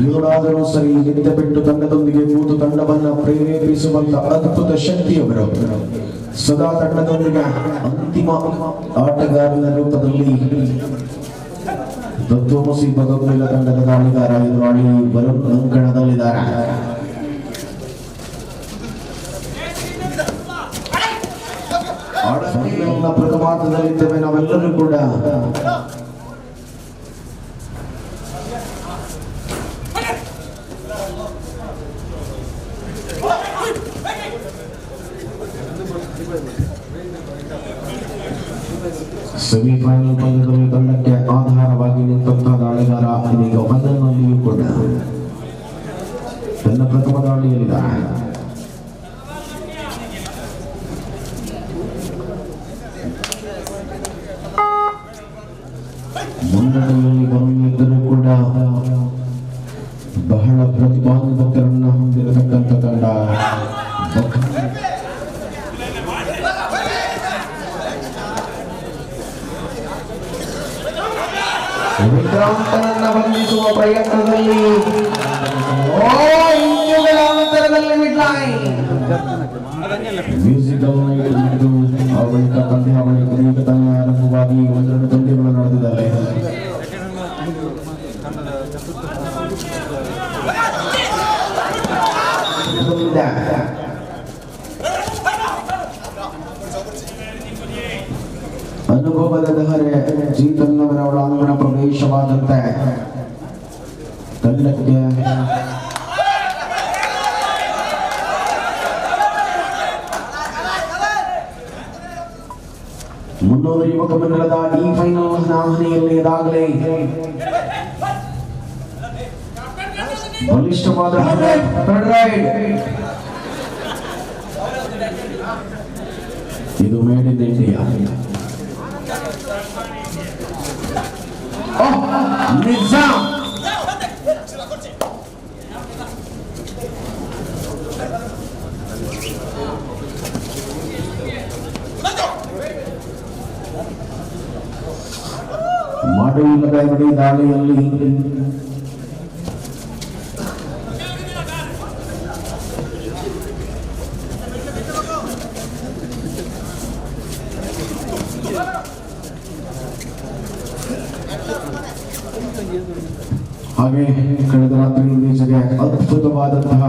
ಇವರಾದರೂ ಸರಿ ನಿದ್ದೆ ಬಿಟ್ಟು ತಂಡದೊಂದಿಗೆ ಕೂತು ತಂಡವನ್ನು ಪ್ರೇರೇಪಿಸುವಂತ ಅದ್ಭುತ ಶಕ್ತಿಯವರು ಸದಾ ತಂಡದೊಂದಿಗೆ ಅಂತಿಮ ಆಟಗಾರನ ರೂಪದಲ್ಲಿ ತತ್ವಮಸಿ ಬಗಗುಲ ತಂಡದ ದಾಳಿಗಾರ ಎದುರಾಳಿ ವರುಣ್ ಅಂಕಣದಲ್ಲಿದ್ದಾರೆ. ಪ್ರಥಮಾರ್ಧದಲ್ಲಿದ್ದೇವೆ ನಾವೆಲ್ಲರೂ ಕೂಡ. ಸೆಮಿಫೈನಲ್ ಪಂದ್ಯದಲ್ಲಿ ತಂಡಕ್ಕೆ ಆಧಾರವಾಗಿ ನಿಂತಹ ದಾಳಿಗಾರ ಇದೀಗ ಫೈನಲ್ನಲ್ಲಿಯೂ ಕೂಡ ತನ್ನ ಪ್ರಥಮ ದಾಳಿಯಲ್ಲಿದ್ದಾರೆ. ಮುನ್ನಡೆಯಲ್ಲಿ ಬಂದಿದ್ದರೂ ಕೂಡ ಬಹಳ ಪ್ರತಿಭಾನ್ವಿತರನ್ನು ಹೊಂದಿರತಕ್ಕಂಥ ತಂಡ ವಿಕ್ರಾಂತನನ್ನ ಬಂಧಿಸುವ ಪ್ರಯತ್ನದಲ್ಲಿ ಇಂಚುಗಳ ಅಂತರದಲ್ಲಿ ಮಿಡ್ಲೈನ್ ಮ್ಯೂಸಿಕಲ್ ನೈಟ್ ಆ ಬಳಿಕ ಪಂದ್ಯಾವಳಿ ಈಗ ತಾನೇ ಆರಂಭವಾಗಿ ಒಂದೆರಡು ಪಂದ್ಯಗಳು ನಡೆದಿದ್ದಾವೆ. ಅನುಭವದ ದಹರೆ ಜೀತನ್ನವರ ಒಳಾಂಗಣ ಪ್ರವೇಶವಾದಂತೆ ತಂಡಕ್ಕೆ ಮುನ್ನೂರು ಯುವಕ ಮಂಡಲದ ಈ ಫೈನಲ್ ಹಣಾಹಣಿಯಲ್ಲಿ ಇದಾಗಲೇ ಬಲಿಷ್ಠವಾದ ಥರ್ಡ್ ರೈಡ್. ಇದು ಮೇಡ್ ಇನ್ ಇಂಡಿಯಾ. ನಿಜಾಮ್ ಮಾಡುವಿಲ್ಲದ ಬಿಡಿ ದಾಳಿಯಲ್ಲಿ ಹಾಗೆ ಕಳೆದ ರಾತ್ರಿ ಇತ್ತೀಚೆಗೆ ಅದ್ಭುತವಾದಂತಹ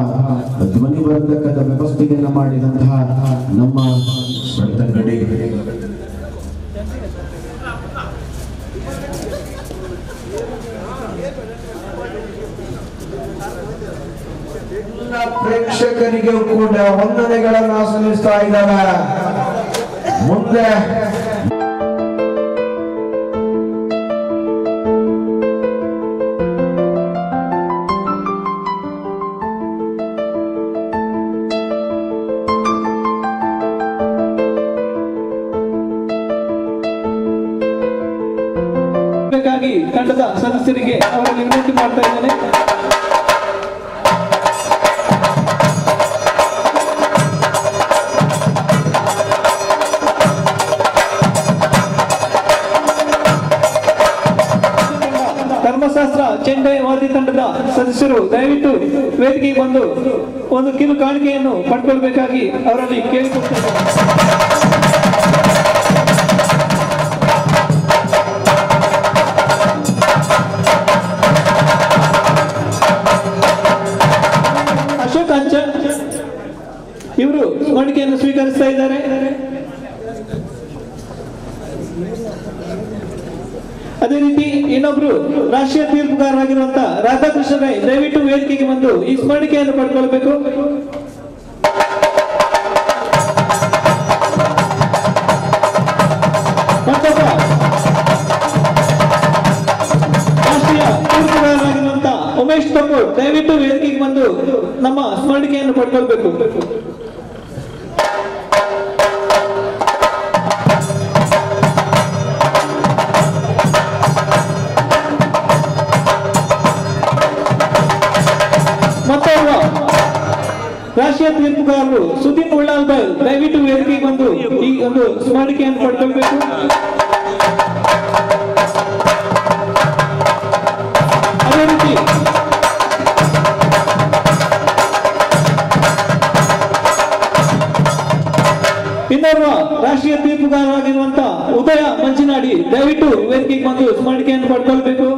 ಧ್ವನಿವರ್ಧಕದ ವ್ಯವಸ್ಥೆಯನ್ನು ಮಾಡಿದಂತಹ ನಮ್ಮ ಬೆಳ್ತಂಗಡಿ ಎಲ್ಲ ಪ್ರೇಕ್ಷಕರಿಗೂ ಕೂಡ ವಂದನೆಗಳನ್ನು ಸಲ್ಲಿಸ್ತಾ ಇದ್ದಾರೆ. ಮುಂದೆ ತಂಡದ ಸದಸ್ಯರಿಗೆ ಅವರಲ್ಲಿ ವಿನಂತಿ ಮಾಡ್ತಾ ಇದ್ದೇನೆ. ಧರ್ಮಶಾಸ್ತ್ರ ಚೆಂಡೆ ವಾದ್ಯ ತಂಡದ ಸದಸ್ಯರು ದಯವಿಟ್ಟು ವೇದಿಕೆಗೆ ಬಂದು ಒಂದು ಕಿರು ಕಾಣಿಕೆಯನ್ನು ಪಡ್ಕೊಳ್ಬೇಕಾಗಿ ಅವರಲ್ಲಿ ಕೇಳಿಕೊಳ್ತೇನೆ. ಅಶೋಕ್ ಅಂಚನ್ ಇವರು ಕಾಣಿಕೆಯನ್ನು ಸ್ವೀಕರಿಸ್ತಾ ಇದ್ದಾರೆ. ಅದೇ ರೀತಿ ಇನ್ನೊಬ್ರು ರಾಷ್ಟ್ರೀಯ ತೀರ್ಪುಗಾರರಾಗಿರುವಂತಹ ರಾಧಾಕೃಷ್ಣ ರೈ ದಯವಿಟ್ಟು ವೇದಿಕೆಗೆ ಬಂದು ಈ ಸ್ಮರಣಿಕೆಯನ್ನು ಪಡ್ಕೊಳ್ಬೇಕು. ಮತ್ತೊಬ್ಬ ರಾಷ್ಟ್ರೀಯ ತೀರ್ಪುಗಾರರಾಗಿರುವಂತಹ ಉಮೇಶ್ ತಮ್ಮೂರ್ ದಯವಿಟ್ಟು ವೇದಿಕೆಗೆ ಬಂದು ನಮ್ಮ ಸ್ಮರಣಿಕೆಯನ್ನು ಪಡ್ಕೊಳ್ಬೇಕು. ಮತ್ತೋರ್ವ ರಾಷ್ಟ್ರೀಯ ತೀರ್ಪುಗಾರರು ಸುದೀಪ್ ಉಳ್ಳಾಲ್ ಬೈಲ್ ದಯವಿಟ್ಟು ವೇದಿಕೆಗೆ ಬಂದು ಈ ಒಂದು ಸ್ಮರಣಿಕೆಯನ್ನು ಪಡ್ಕೊಳ್ಬೇಕು. ಅದೇ ರೀತಿ ಇನ್ನೋರ್ವ ರಾಷ್ಟ್ರೀಯ ತೀರ್ಪುಗಾರರಾಗಿರುವಂತಹ ಉದಯ ಮಂಚಿನಾಡಿ ದಯವಿಟ್ಟು ವೇದಿಕೆಗೆ ಬಂದು ಸ್ಮರಣಿಕೆಯನ್ನು ಪಡ್ಕೊಳ್ಬೇಕು.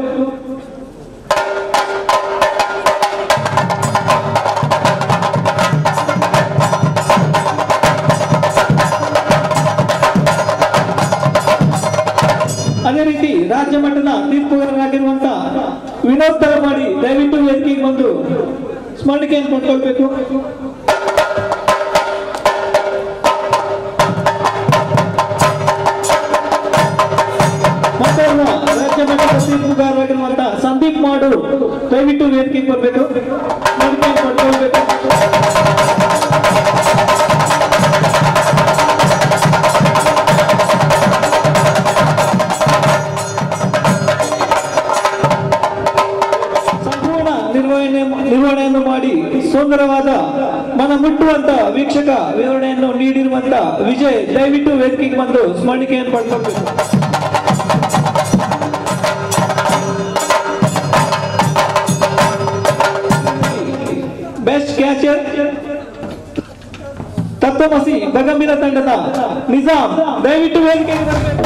ಅದೇ ರೀತಿ ರಾಜ್ಯ ಮಟ್ಟದ ತೀರ್ಪುಗಾರರಾಗಿರುವಂತಹ ವಿನೋದ್ ತಲಮಾಡಿ ದಯವಿಟ್ಟು ವೇದಿಕೆಗೆ ಬಂದು ಸ್ಮರಣಿಕೆಯನ್ನು ಪಡ್ಕೊಳ್ಬೇಕು. ಮತ್ತೋರ್ವ ರಾಜ್ಯ ಮಟ್ಟದ ತೀರ್ಪುಗಾರರಾಗಿರುವಂತಹ ಸಂದೀಪ್ ಮಾಡು ದಯವಿಟ್ಟು ವೇದಿಕೆಗೆ ಬರಬೇಕು, ಸ್ಮರಣಿಕೆಯನ್ನು ಪಡ್ಕೊಳ್ಬೇಕು. ಸಂಪೂರ್ಣ ನಿರ್ವಹಣೆಯನ್ನು ಮಾಡಿ ಸುಂದರವಾದ ಮನ ಮುಟ್ಟುವಂತ ವೀಕ್ಷಕ ವಿವರಣೆಯನ್ನು ನೀಡಿರುವಂತ ವಿಜಯ್ ದಯವಿಟ್ಟು ವೇದಿಕೆಗೆ ಬಂದು ಸ್ಮರಣಿಕೆಯನ್ನು ಪಡ್ಕೊಳ್ಬೇಕು. ಬೆಸ್ಟ್ ಕ್ಯಾಚರ್ ತತ್ವಮಸಿ ಬಗಂಬಿನ ತಂಡದ ನಿಜಾಮ್ ದಯವಿಟ್ಟು ವೇದಿಕೆಗೆ ಬರಬೇಕು.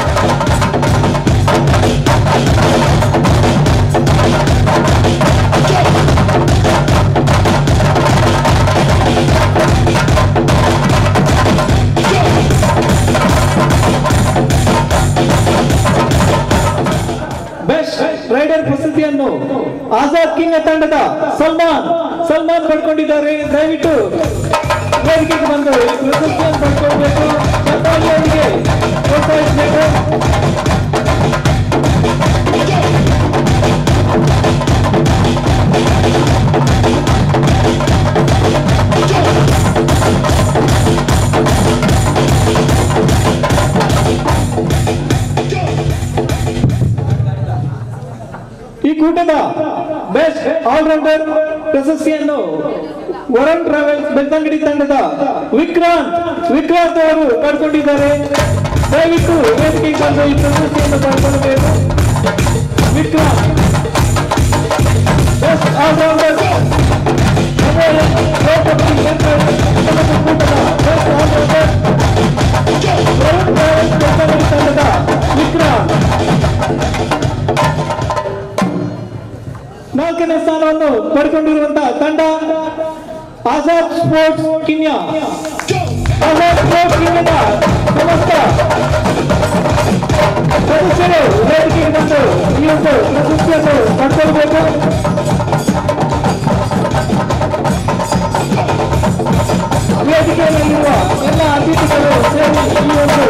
ಬೆಸ್ಟ್ ರೈಡರ್ ಪ್ರಶಸ್ತಿಯನ್ನು ಆಜಾದ್ ಕಿಂಗ್ ತಂಡದ ಸಲ್ಮಾನ್ ಪಡ್ಕೊಂಡಿದ್ದಾರೆ. ದಯವಿಟ್ಟು ವೇದಿಕೆಗೆ ಬಂದು ಈ ಪ್ರಶಸ್ತಿಯನ್ನು ಪಡ್ಕೊಳ್ಬೇಕು, ಚಪ್ಪಾಳೆಯೊಂದಿಗೆ ಪ್ರೋತ್ಸಾಹಿಸಬೇಕು. ಕೂಟದ ಬೆಸ್ಟ್ ಆಲ್ರೌಂಡರ್ ಪ್ರಶಸ್ತಿಯನ್ನು ವರುಣ್ ಟ್ರಾವೆಲ್ಸ್ ಬೆಳ್ತಂಗಡಿ ತಂಡದ ವಿಕ್ರಾಂತ್ ಅವರು ಪಡ್ಕೊಂಡಿದ್ದಾರೆ. ದಯವಿಟ್ಟು ವೇದಿಕೆಗೆ ಬಂದು ಈ ಪ್ರಶಸ್ತಿಯನ್ನು ಪಡ್ಕೊಳ್ಬೇಕು. Vikrant best allrounder Varun travels Belthangady ತಂಡದ ವಿಕ್ರಾಂತ್. ನಾಲ್ಕನೇ ಸ್ಥಾನವನ್ನು ಪಡ್ಕೊಂಡಿರುವಂತಹ ತಂಡ ಆಜಾದ್ ಸ್ಪೋರ್ಟ್ಸ್ ಕಿನ್ಯಾ. ಆಜಾದ್ ಸ್ಪೋರ್ಟ್ಸ್ ಕಿನ್ಯಾದ ಸಮಸ್ತ ಸದಸ್ಯರು ವೇದಿಕೆಗೆ ಬಂದು ಈ ಒಂದು ಪ್ರಶಸ್ತಿಯನ್ನು ಪಡ್ಕೊಳ್ಬೇಕು. ವೇದಿಕೆಯಲ್ಲಿರುವ ಎಲ್ಲ ಅತಿಥಿಗಳು ಸೇರಿ ಈ ಒಂದು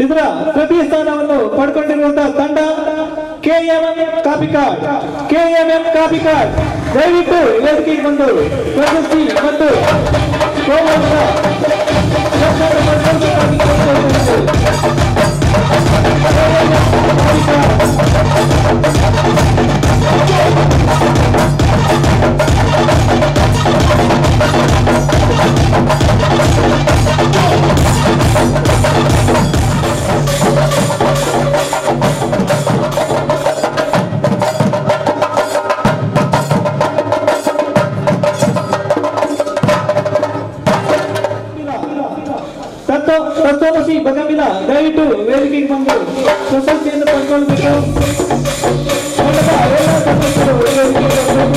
ಇದರ ತೃತೀಯ ಸ್ಥಾನವನ್ನು ಪಡ್ಕೊಂಡಿರುವಂತಹ ತಂಡ ಕೆಎಂಎಂ ಕಾಪಿಕಾಡ್. ಕೆಎಂಎಂ ಕಾಪಿಕಾಡ್ ದಯವಿಟ್ಟು ವೇದಿಕೆಗೆ ಬಂದು ಪ್ರಶಸ್ತಿ ಮತ್ತು ತತ್ವಮಸಿ ಬಗಮಿಲ ದಯವಿಟ್ಟು ವೇದಿಕೆಗೆ ಬಂದು ಪ್ರಶಸ್ತಿಯನ್ನು ಪಡ್ಕೊಳ್ಬೇಕು. ತಂಡದ ಎಲ್ಲ ಸದಸ್ಯರು ವೇದಿಕೆಗೆ ಬಂದು